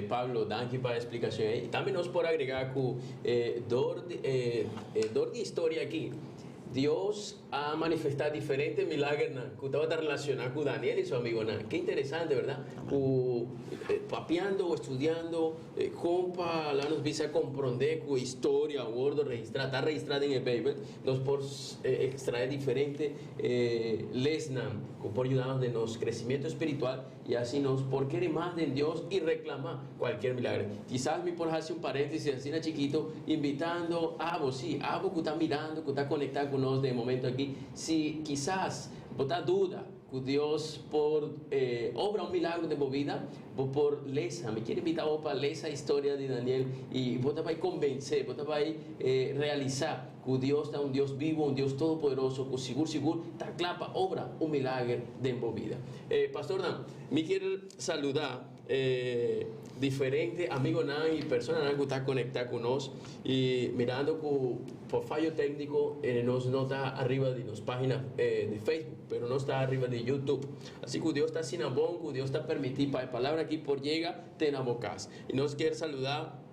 Pablo, danki pa e explicacion ey. Y tambe nos por agrega cu dor di dor di e historia aki, Dios a manifestá diferente milagernan ku tabata relashoná ku Daniel i su amigonan. Ke interesante, bèrdat? Ku papiando o studiando kon pa laga nos bisa komprondé ku e historia a wòrdu registrá, ta registrá den e Beibel, nos por ekstraé diferente lesnan ku por yuda nos den nos kresimentu spiritual. I asi nos por kere mas den Dios i reklamá kualkier milagro. Kisas mi por hasi un paréntesis asina chikito, invitando abo, sí, abo ku ta mirando, ku ta konektá ku nos den e momento aki, si kisas bo ta duda ku Dios por obra un milagro den bo bida, bo por lesa. Mi kier invitá bo pa lesa historia di Daniel i bo ta bai konbensé, bo ta bai realisá Ku Dios ta un Dios bibu, un Dios todopoderoso ku sigur sigur ta kla pa obra un milager den bo bida. Pastornan, mi kier saluda e diferente amigonan i personanan ku ta konektá ku nos i mirando ku por fayo tékniko nos no ta ariba di nos página di Facebook, pero nos ta ariba di YouTube. Asi ku Dios ta asina bon ku Dios ta permití pa e palabra aki por yega te na bo kas. I nos kier saluda.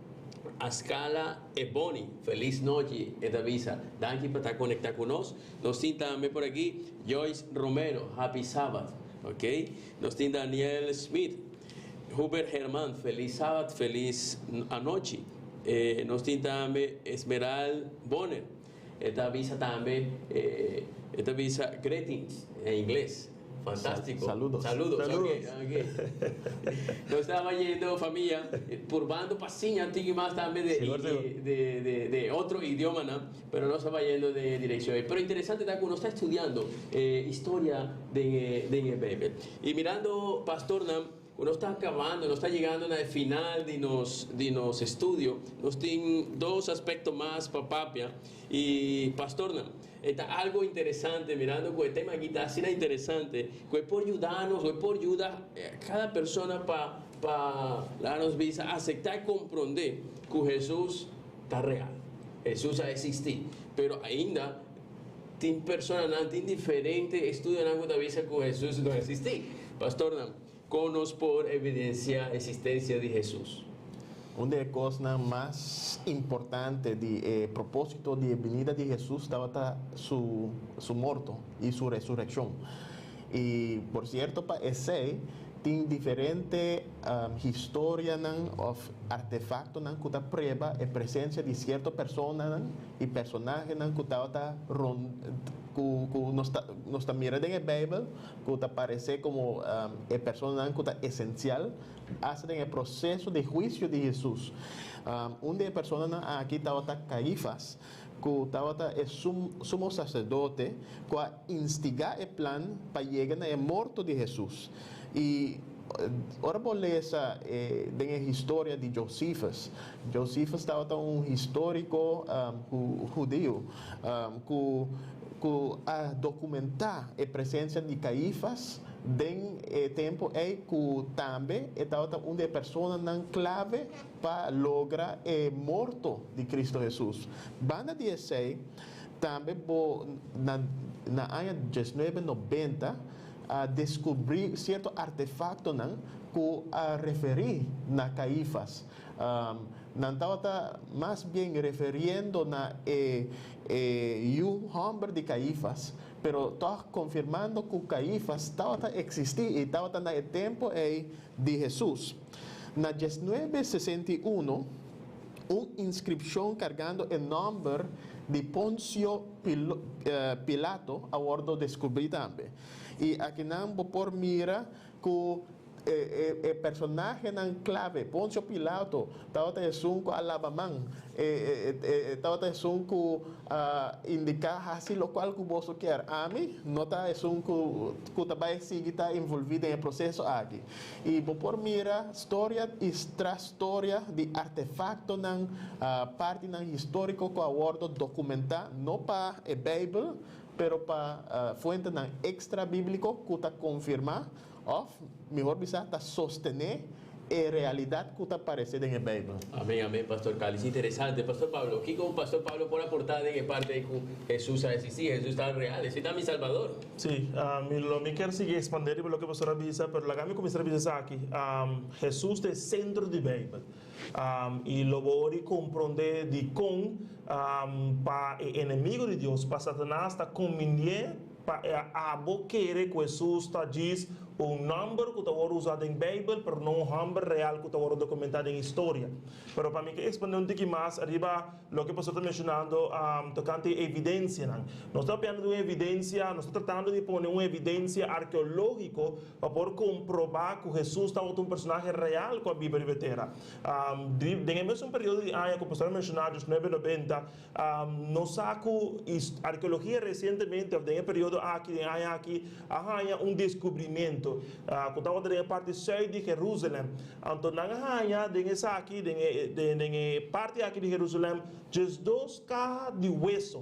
Askala Ebony, felis nochi, e ta bisa. Danki pa ta conecta cu nos. Nos tin tambe por aki Joyce Romero, happy Sabbath. Ok. Nos tin Daniel Smith, Hubert Herman, felis Sabbath, felis anochi. Nos tin tambe Esmeral Bonner, e ta bisa tambe, e ta bisa greetings en ingles. Fantástiko. Saludos. Saludos. Saludos. Ok. Nos ta bayendo, famia, purbando pa siña tiki mas tambe di, Sigur, sigur. di otro idioma, no? Pero nos ta bayendo den direkshon. Pero interesante ta ku nos ta studiando historia di Beibel. I mirando, pastornan, ku nos ta kabando, nos ta yegando na final di nos estudio, nos tin dos aspekto mas pa papia. I pastornan, ta algu interesante, mirando ku e tema aki ta asina interesante, ku por yuda nos, ku por yuda kada persona pa nos bisa aseptá i komprondé ku Hesus ta real. Hesus a eksistí, pero ainda tin personanan, tin diferente estudionan ku ta bisa ku Hesus no a eksistí. Pastornan, kon nos por evidensiá eksistensia di Hesus? Un di e kosnan mas importante di propósito di binida di Hesus tabata su morto i su resurekshon. I, por sierto, pa esei tin diferente historianan òf artefaktonan ku ta prueba e presensia di sierto personanan i personahenan ku tabata ku nos ta mira den e Beibel ku ta parese komo e personanan ku ta esensial hasta den e proseso di huisio di Hesus. Un di e personanan aki tabata Kaifas, ku tabata e sumo saserdote ku a instigá e plan pa yega na e morto di Hesus. I ora bo lesa den e historia di Josephus, Josephus tabata un históriko hudiu ku a dokumentá e presensia di Kaifas den e tempu ei, ku tambe e tabata un di e personanan klave pa logra e morto di Kristu Hesus. Banda di esei, tambe bo na aña 1990 a deskubrí sierto artefaktonan ku a referí na Kaifas. Nan tabata mas bien referiendo na e yu hòmber di Kaifas, pero toch konfirmando ku Kaifas tabata eksistí i tabata na e tempu ei di Hesus. Na 1961, un inskripshon kargando e nòmber di Poncio Pilato a wòrdu deskubrí tambe. I akinan bo por mira ku e personahenan klave, Poncio Pilato, tabata esun ku a laba man, tabata esun ku a indiká hasi lokual ku boso kier. Ami no ta esun ku ta bai sigui ta envolví den e proseso aki. I bo por mira storia i tras storia di artefaktonan, partinan históriko ku a wòrdu dokumentá, no pa e Beibel, pero pa fuentenan ekstra bíbliko ku ta konfirmá òf, mihó bisá, ta sostené e realidat ku ta aparesé den Beibel. Amèn, amèn, Pastor Calis. Interesante. Pastor Pablo, kiko Pastor Pablo por aportá den parti ku Hesus a eksistí, Hesus ta real, Hesus ta mi Salbador? Sí, lo mi ke sigui ekspandé loke pastor a bisa, pero laga mi kuminsá bisa aki. Hesus ta e sentro di Beibel. I lo bo komprondé di kon pa e enemigu di Dios, pa Satanas ta konveniente pa abo kere ku Hesus ta djis un nòmber ku ta usá den Beibel, pero no un hòmber real ku ta dokumentá den historia. Pero pa mi ke ekspandé un tiki mas ariba loke pastor ta menshonando tokante evidensianan. Nos ta papiando di un evidensia, nos ta tratando di pone un evidensia arkeológiko pa por komprobá ku Hesus tabata un personahe real ku a biba riba tera. Den mesun periodo di aña ku pastor a menshoná, 1990, nos sa ku arkeologia resientemente, den e periodo aki, den aña aki, a haña un deskubrimentu ku tabata den parti sùit di Jerusalèm. Anto nan a haña den esaki, den parti aki di Jerusalèm, 12 kaha di wesu.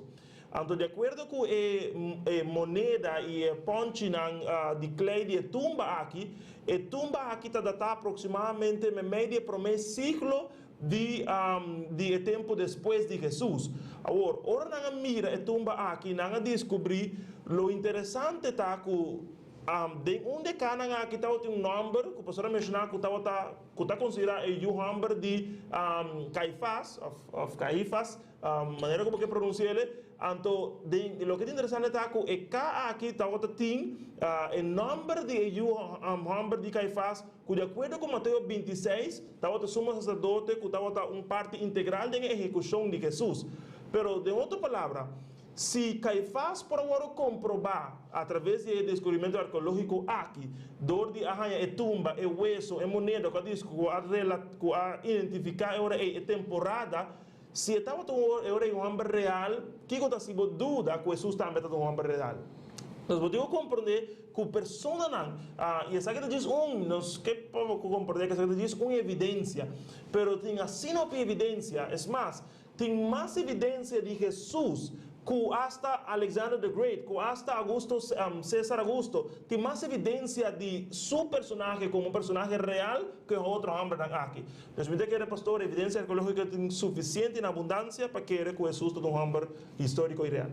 Anto, di akuerdo ku e moneda i e pònchinan di klei di tumba aki, e tumba aki ta datá aproksimadamente meimei di promé siglo di tempu despues di Hesus. Awor, ora nan a mira e tumba aki, nan a deskubrí, lo interesante ta ku den un di e kahanan aki tabatin un nòmber ku pastor a menshoná ku tabata ku ta konsiderá e yu hòmber di Kaifas òf Kaifas, manera ku bo ke pronunsi'é. Anto, loke ta interesante ta ku e kaha aki tabata tin e nòmber di e yu hòmber di Kaifas, ku di akuerdo ku Mateo 26, tabata sumo saserdote ku tabata un parti integral den e ehekushon di Hesus. Pero, den otro palabra, Si Caifás por a wòrdu komprobá atraves di e deskubrimentu arkeológiko aki, dor di a haña e tumba, e weso, e moneda ku a ku a ku a identifiká e ora ei e temporada, si e tabata un e ora ei un hòmber real, kiko ta hasi bo duda ku Hesus tambe tabata un hòmber real? Nos bo tin ku komprondé ku personanan, i esaki ta djis un, nos ke pa bo komprondé ku esaki ta djis un evidensia, pero tin asina hopi evidensia, es mas, Tin mas evidencia di Jesus cu hasta Alexander the Great, cu hasta Augusto, Cesar Augusto. Tin mas evidencia di su personahe como un personahe real cu e otro hombernan aki. Dus mi ta kere, pastor, evidencia arqueologica tin suficiente en abundancia pa kere cu Jesus ta un homber historico y real.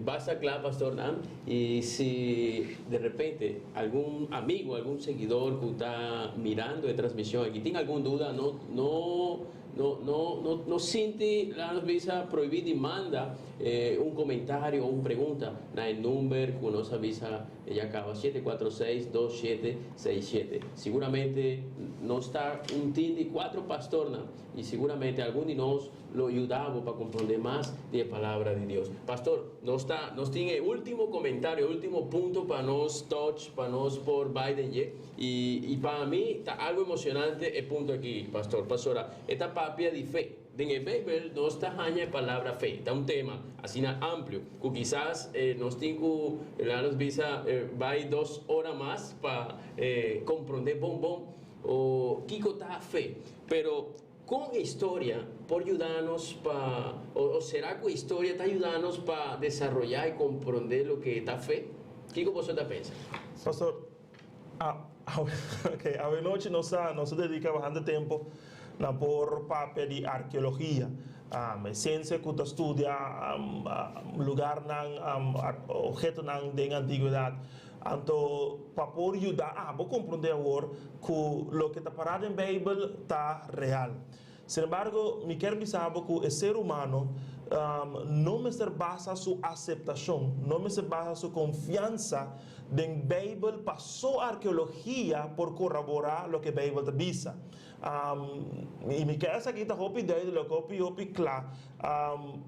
Basta cla, pastornan. Y si de repente algun amigo, algun seguidor cu ta mirando e transmision aki tin algun duda, no, no. No, no, no, no sinti, laga nos bisa, prohibí di manda un komentario o un pregunta na e number ku nos a bisa ya kaba, shete kuatro seis, dos shete seis shete. Siguramente nos ta un tin di kuatro pastornan i siguramente algun di nos lo yuda bo pa komprondé mas di e Palabra di Dios. Pastor, nos ta, nos tin e último komentario, e último punto pa nos touch, pa nos por bai den dje. I pa mi ta algo emocionante e punto aki, pastor, pasobra e ta papia di fe. Den e Bijbel nos ta haña e palabra fe. Ta un tema asina amplio cu kisas nos tin cu, laga nos bisa, bay dos ora mas pa compronde bon bon o kico ta fe. Pero con e historia por yuda nos pa, o sera cu e historia ta yuda nos pa desaroya y compronde loke ta fe? Kico boso ta pensa? Pastor, Ok, awe nochi nos a nos a dedica bastante tempo na por papia di arkeologia, e siensia ku ta studia lugarnan, obhetonan den antiguedad. Anto pa por yuda abo komprondé awor ku loke ta pará den Beibel ta real. Sin embargo, mi kier bisa bo ku e ser humano no mester basa su aseptashon, no mester basa su konfiansa den Beibel paso arkeologia por koraborá loke Beibel ta bisa. I mi ke esaki ta hopi duidelik, hopi hopi kla.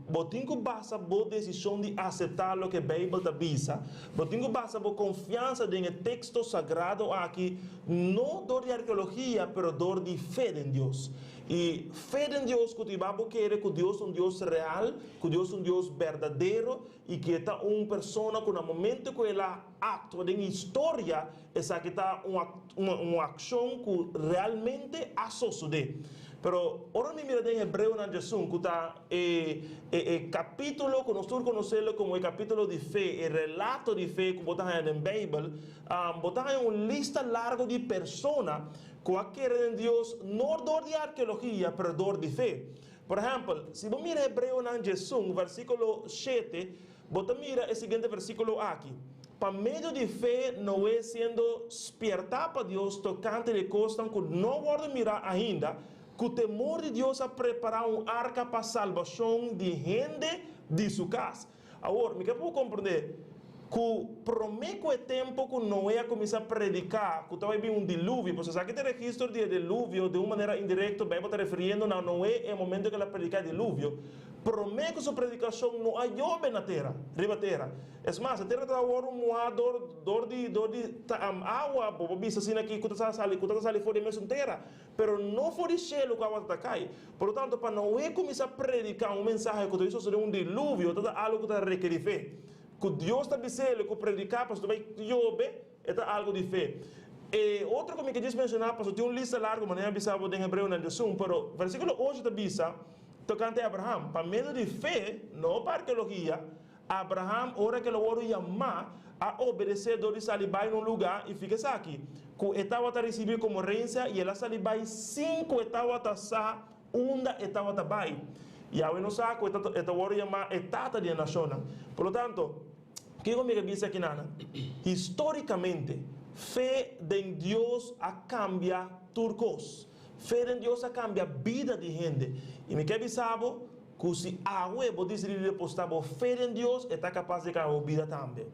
Bo tin ku basa bo desishon di aseptá loke Beibel ta bisa. Bo tin ku basa bo konfiansa den e teksto sagrado aki, no dor di arkeologia, pero dor di fe den Dios. I fe den Dios ku ta yuba bo kere ku Dios ta un Dios real, ku Dios ta un Dios berdadero i ku e ta un persona ku na momento ku el a aktua den historia, esaki ta un un akshon ku realmente a sosodé. Pero ora mi mira den Hebreonan djesun, ku ta e e e kapítulo ku nos tur konosé komo e kapítulo di fe, e relato di fe ku bo ta haña den Beibel, bo ta haña un lista largu di persona ku a kere den Dios no dor di arkeologia, pero dor di fe. Por ehèmpel, si bo mira Hebreonan djesun, versíkulo shete, Bo ta mira e siguiente versíkulo aki, Pa medio di fe Noé siendo spiertá pa Dios tokante di e kosnan ku no wòrdu mirá ainda, ku temor di Dios a prepará un arka pa salbashon di hende di su kas. Awor, mi ke pa bo komprendé ku promé ku e tempu ku Noé a kuminsá prediká ku tabata bin un diluvio, pasobra esaki ta e registro di e diluvio, den un manera indirekto Beibel ta refiriendo na Noé e momento ku el a prediká e diluvio, Promé ku su predikashon no a yobe na tera, riba tera. Es mas, e tera tabata wòrdu muhá dor dor di dor di awa, bo por bisa asina aki, ku ta sali ku ta sali for di e mesun tera, pero no for di shelu ku awa ta kai. Por lo tanto, pa Noé kuminsá prediká un mensahe ku ta sosodé un diluvio, ta ta algu ku ta rekerí fe. Ku Dios ta bis'é ku prediká pasobra ta bai yobe, E ta algu di fe. E otro ku mi ke djis menshoná, pasobra tin un lista largu, manera mi a bisa bo den Hebreonan diesun, pero versíkulo ocho ta bisa tokante Abraham, Pa medio di fe, no pa arkeologia, Abraham, ora ku el a wòrdu yamá, a obedesé dor di sali bai na un lugá, i fika esaki, ku e tabata risibí komo rensia, i el a sali bai sin ku e tabata sa unda e tabata bai. Yahweh nos sa ku e ta wòrdu yamá e tata di e nashonnan. Por lo tanto, Kiko mi ke bisa kinanan? Histórikamente, fe den Dios a kambia tur kos. Fe den Dios a kambia bida di hende. I mi ke bisa bo ku si awe bo disidí di depositá bo fe den Dios, e ta kapas di kambia bo bida tambe.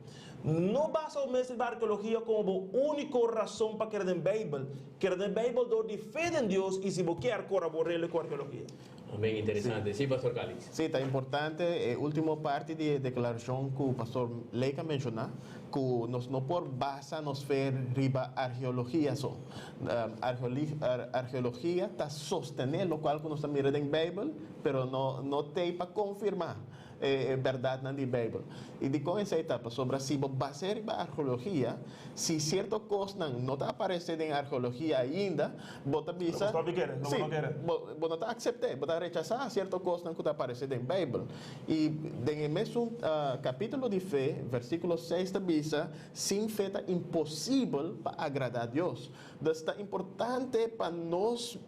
No basa bo mes riba arkeologia komo bo úniko rason pa kere den Beibel. Kere den Beibel dor di fe den Dios i si bo kier, korabor'é ku arkeologia. Amèn, interesante. Sí, Pastor Calix. Sí, ta importante e último parti di e deklarashon ku Pastor Lake a menshoná, ku nos no por basa nos fe riba argeologia so. Argeologia ta sostené lokual ku nos ta mira den Beibel, pero no no t'ei pa konfirmá e bèrdatnan di Beibel. I dikon esei ta? Pasobra si bo bas'é riba argeologia, si sierto kosnan no ta aparesé den argeologia ainda, bo ta bisa, Lo bo stòp di kere, lo bo Sí, no kere. bo bo no ta aksept'é, bo ta rechasá sierto kosnan ku ta aparesé den Beibel. I den e mesun kapítulo di fe, versíkulo seis ta bisa, Sin fe ta imposibel pa agradá Dios. Dus ta importante pa nos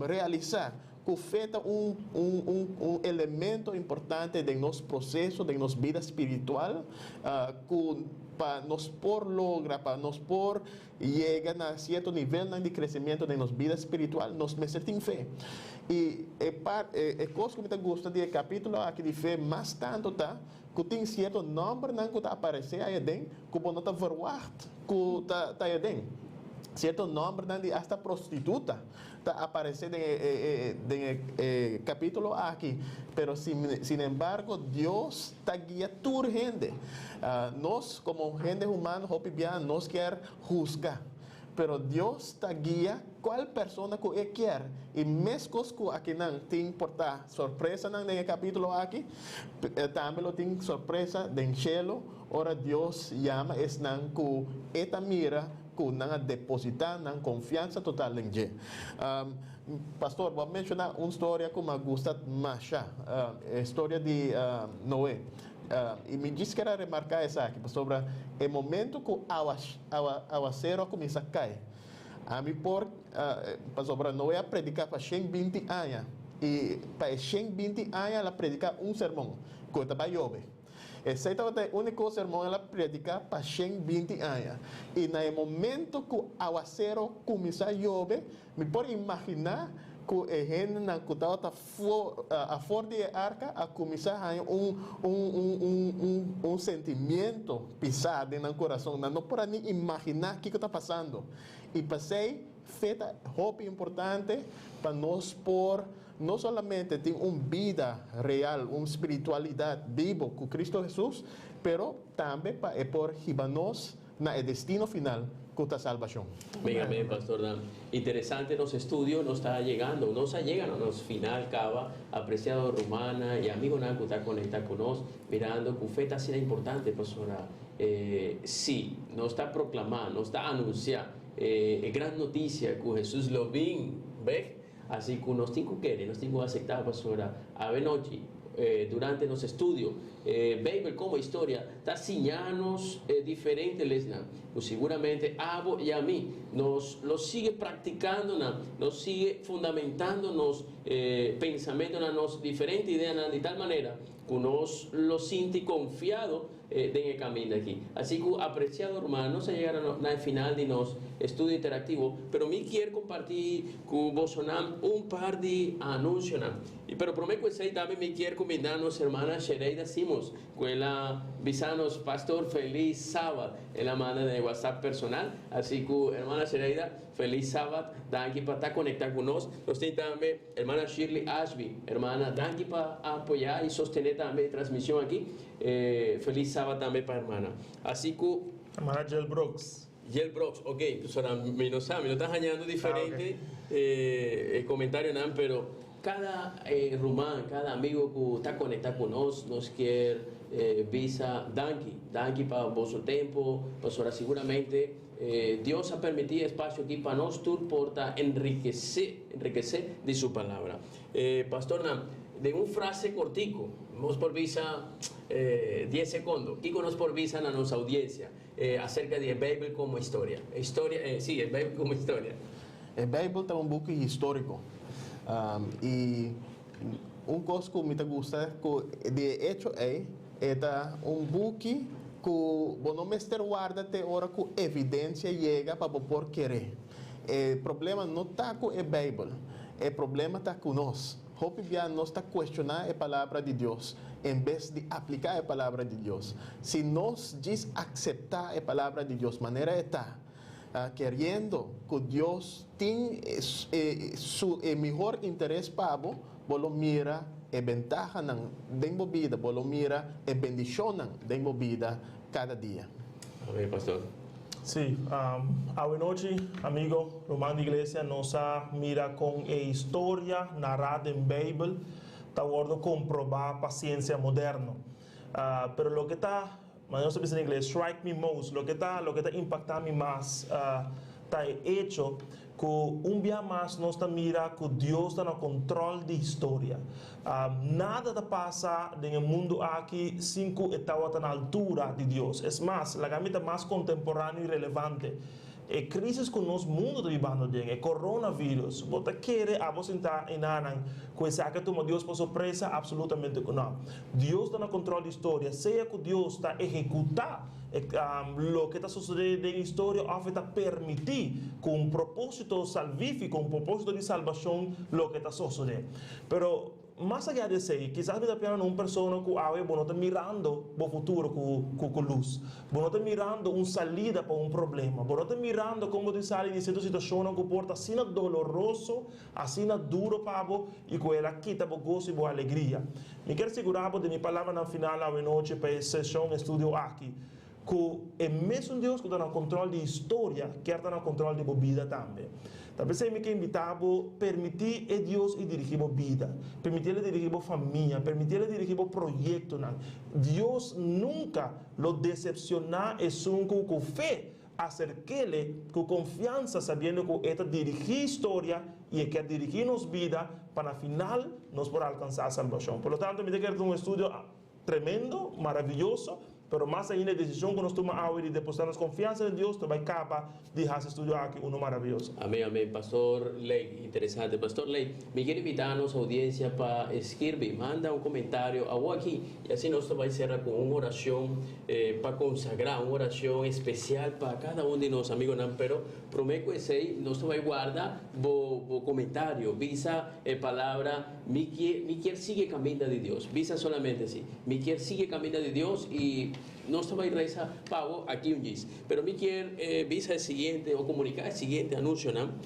realisá ku fe ta un un un un elemento importante den nos proseso, den nos bida spiritual, ku pa nos por logra, pa nos por yega na sierto nivelnan di kresementu den nos bida spiritual, nos mester tin fe. I e par e kos ku mi ta gusta di e kapítulo aki di fe mas tantu ta ku tin sierto nòmbernan ku ta aparesé ei aden ku bo no ta verwagt ku ta ta ei aden. Sierto nòmbernan di asta prostituta ta aparesé den e den e kapítulo aki, pero sinembargo Dios ta guia tur hende. Nos komo hende humano hopi bia nos kier husga, pero Dios ta guia kual persona ku e kier. I meskos ku akinan tin por ta sorpresanan den e kapítulo aki, tambe lo tin sorpresa den shelu ora Dios yama esnan ku e ta mira ku nan a depositá nan konfiansa total den dje. Pastor, bo a menshoná un storia ku mi a gusta masha, e storia di Noe. I mi djis kier a remarká esaki pasobra e momento ku awaseru a kuminsá kai, ami por, pasobra Noe a prediká pa 120 aña, i pa e 120 aña el a prediká un sermon, ku e ta bai yobe. Esei tabata e úniko sermon el a prediká pa 120 aña. I na e momento ku awasero kuminsá yobe, mi por imaginá ku e hendenan ku tabata afor di e arka a kuminsá haña un un un un un un sentimiento pisá den nan kurason. Nan no por a ni imaginá kiko ta pasando. I p'esei fe ta hopi importante pa nos por no solamente tin un bida real, un spiritualidad bibo cu Cristo Jesus, pero tambe pa e por hiba nos na e destino final cu ta salbacion. Amén, amén, Pastor Dan. Interesante nos estudio, nos ta yegando, nos a yega na nos final caba, apreciado rumana y amigonan cu ta conecta cu nos, mirando cu fe ta asina importante, pasobra si nos ta proclama, nos ta anuncia e gran noticia cu Jesus lo bin bek, Asi ku nos tin ku kere, nos tin ku asektá pasobra awenochi durante nos estudio Beibel komo historia ta siña nos diferente lesnan ku siguramente abo i ami nos lo sigui praktikando nan, nos sigui fundamentando nos pensamentonan, nos diferente ideanan di tal manera ku nos lo sinti konfiado den e kaminda aki. Asi ku apresiado ruman, nos a yega na e final di nos estudio interactivo, pero mi kier kompartí ku bosonan un par di anunsionan. I pero promé ku esei tambe mi kier kumindá nos hermana Shereida Simons, ku el a bisa nos, Pastor, felis sabat. El a manda den e WhatsApp personal. Asi ku hermana Shereida, felis sabat. Danki pa ta konektá ku nos. Nos tin tambe Hermana Shirley Ashby, hermana, danki pa apoyá i sostené tambe e transmishon aki. Felis sabat tambe pa hermana. Asi ku. Hermana Jill Brooks. Jill Brooks, ok. Pasobra mi no sa, mi no ta hañando diferente e comentarionan, pero kada ruman, kada amigo ku ta konektá ku nos, nos kier bisa danki. Danki pa boso tempo, pasobra siguramente Dios a permití e espacio aki pa nos tur por ta enrikesé, enrikesé di Su Palabra. Pastornan, den un frase cortico, nos por bisa dies secondo, kico nos por bisa na nos audiencia acerca di e Bijbel como historia? Historia, sí, e Bijbel como historia. E Bijbel ta un buki historico. Y un cos cu mi ta gusta cu di e hecho ey, E ta un buki ku bo no mester warda te ora ku evidensia yega pa bo por ker'é. E problema no ta ku e Beibel, e problema ta ku nos. Hopi bia nos ta kuestioná e Palabra di Dios en bes di apliká e Palabra di Dios. Si nos djis akseptá e Palabra di Dios manera e ta, Keriendo ku Dios tin su e mihor interes pa bo, bo lo mira e bentahanan den bo bida, bo lo mira e bendishonnan den bo bida kada dia. Amén, pastor. Sí, awe nochi, amigo, ruman di iglesia, nos a mira kon e historia nará den Beibel ta wòrdu komprobá pa siensia moderno. Pero loke ta, manera nos ta bisa na ingles, strike me most, loke ta loke ta impaktá mi mas ta e echo ku un bia mas nos ta mira ku Dios ta na kontròl di historia. Nada ta pasa den e mundu aki sin ku e tabata na altura di Dios. Es mas, laga mi ta mas kontemporáneo i relevante. E krísis ku nos mundu ta bibando den, e coronavirus, bo ta kere abo sintá enanan ku esaki a tuma Dios pa sorpresa? Apsolutamente ku nò. Dios ta na kontròl di historia. Sea ku Dios ta ehekutá loke ta sosodé den historia òf e ta permití ku un propósito salvífiko, un propósito di salbashon loke ta sosodé. Pero, mas allá di esei, kisas mi ta piensa na un persona ku awe bo no ta mirando bo futuro ku ku lus. Bo no ta mirando un salida pa un problema. Bo no ta mirando kon bo tin sali di sierto situashonnan ku por ta asina doloroso, asina duro pa bo i ku el a kita bo goso i bo alegria. Mi kier sigurá bo den mi palabranan final awe nochi pa e seshon estudio aki, Ku e mesun Dios ku ta na kontrol di historia kier ta na kontrol di bo bida tambe. Ta p'esei mi ke invitá bo permití e Dios i dirigí bo bida, permití El dirigí bo famia, permití El dirigí bo proyektonan. Dios nunka lo desepshoná esun ku ku fe aserk'Ele ku konfiansa sabiendo ku E ta dirigí historia i E kier dirigí nos bida pa na final nos por alkansá salbashon. Por lo tanto mi ta kere ta un estudio Tremendo, maraviyoso, pero mas ainda e desishon ku nos tuma awe di depositá nos konfiansa den Dios ta bai kaba di hasi e studio aki unu maraviyoso. Amén, amén, Pastor Ley. Interesante. Pastor Ley, mi kier invitá nos audiencia pa skirbi, manda un comentario awo aki y así nos ta bai cera cu un oracion pa consagrá, un oracion especial pa cada un di nos amigonan. Pero prome cu esey nos ta bai guarda bo bo comentario, bisa e palabra. Mi kier, mi kier sigui e caminda di Dios. Bisa solamente así, Mi kier sigui e caminda di Dios y nos ta bay reza pa bo aki un djis. Pero mi kier bisa e siguiente o comunica e siguiente anuncionan.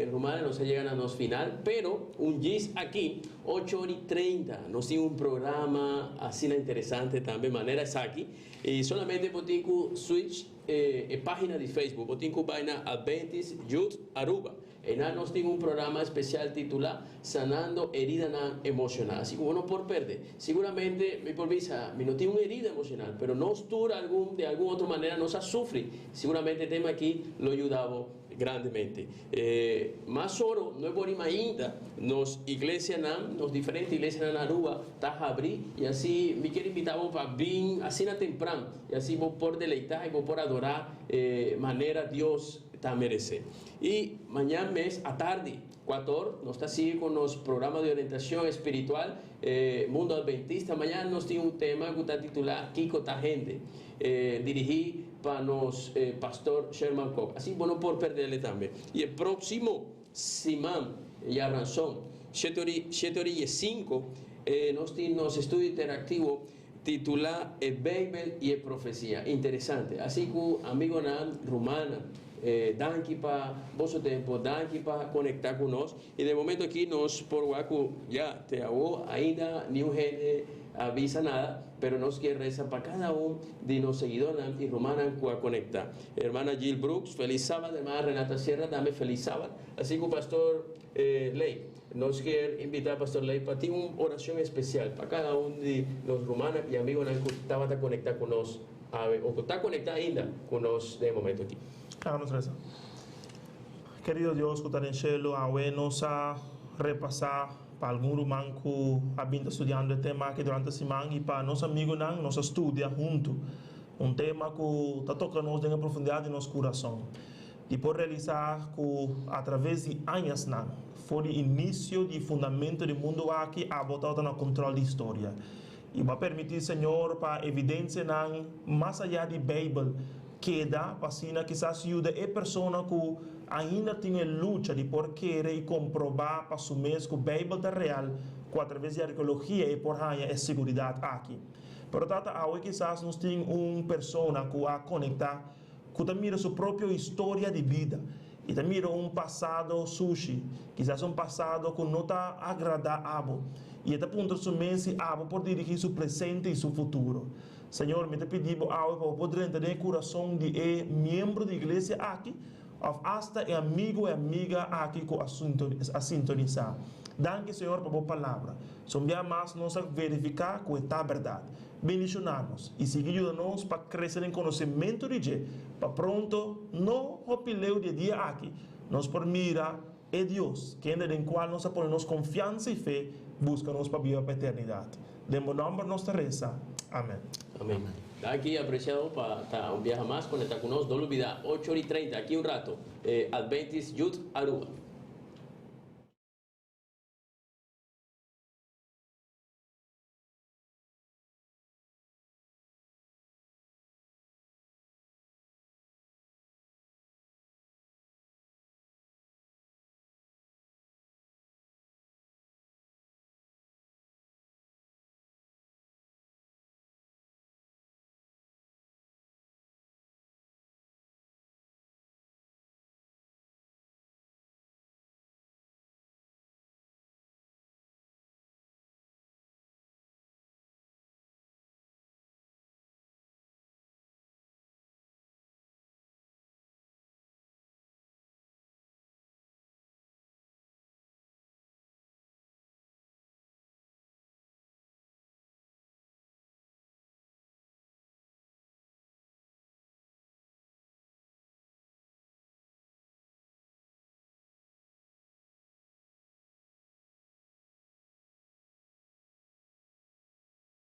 Rumannan, nos a yega na nos final, pero un djis aki, ocho ora y treinta, nos tin un programa asina interesante tambe manera esaki. Y solamente bo tin cu switch e pagina di Facebook. Bo tin cu bay na Adventist Youth Aruba. Einan nos tin un programa especial titula Sanando Heridanan Emocional. Así cu bo no por perde. Siguramente mi por bisa, mi no tin un herida emocional, pero nos tur algun, de algun otro manera nos a sufri. Siguramente e tema aki lo yuda bo grandemente. Mas oro no e por imainta nos iglesianan, nos diferente iglesianan na Aruba ta habri y así mi kier invita bo pa bin asina tempran y así bo por deleita y bo por adora manera Dios ta merece. Y mañan mes atardi, cuator, nos ta sigui cu nos programa di orientacion espiritual Mundo Adventista. Mañan nos tin un tema cu ta titula Kico ta hende? Dirigi pa nos Pastor Sherman Kock. Así bo no por perdele tambe. Y e proximo siman, ya ranson, shete ora, shete ora y e cinco, nos tin nos estudio interactivo Titulá E Beibel i e Profesia. Interesante. Así ku amigonan, rumannan, danki pa boso tempo, danki pa konektá ku nos. I den momento aki nos por wak ku ya te awo ainda niun hende a bisa nada, pero nos kier resa pa kada un di nos seguidornan i rumannan ku a konektá. Hermana Jill Brooks, felis sábado. Hermana Renata Sierra tambe felis sábado. Así ku Pastor Ley. Nos kier invita Pastor Ley pa tin un oracion especial pa cada un di nos rumannan y amigonan cu tabata conecta cu nos awe o cu ta conecta ainda cu nos den e momento aki. Laga nos reza. Kerido Dios cu ta den cielo, awe nos a repasa pa algun ruman cu a bin ta studiando e tema aki durante siman y pa nos amigonan nos a studia hunto un tema cu ta toca nos den e profundidad di nos curason. Di por realisá ku atraves di añasnan, for di inisio di fundamentu di mundu aki, abo tabata na kontròl di historia. I bo a permití, Señor, pa evidensianan mas ayá di Beibel keda, pa asina kisas yuda e persona ku ainda tin e lucha di por kere i komprobá pa su mes ku Beibel ta real, ku atraves di arkeologia e por haña e siguridat aki. Pero Tata, awe kisas nos tin un persona ku a konektá. ku ta mira su propio historia di bida i ta mira un pasado sushi, kisas un pasado ku no ta agradá abo, i e ta puntra su mes si abo por dirigí su presente i su futuro. Señor, mi ta pidi bo awe pa bo por drenta den e kurason di e miembro di iglesia aki, òf asta e amigu e amiga aki ku a sintonisá. Danki, Señor, pa bo palabra. Un bia mas nos a verifiká ku e ta bèrdat. Bendishoná nos i sigui yuda nos pa krese den konosementu di dje, pa pronto, no hopi leu di e dia aki, nos por mira e Dios, kende den kual nos a pone nos konfiansa i fe, buska nos pa biba pa eternidat. Den bo nòmber nos ta resa. Amèn. Amèn. Danki apresiado pa ta un biaha mas konektá ku nos. No lubidá, 8 or i 30, aki un rato, Adventist Youth Aruba.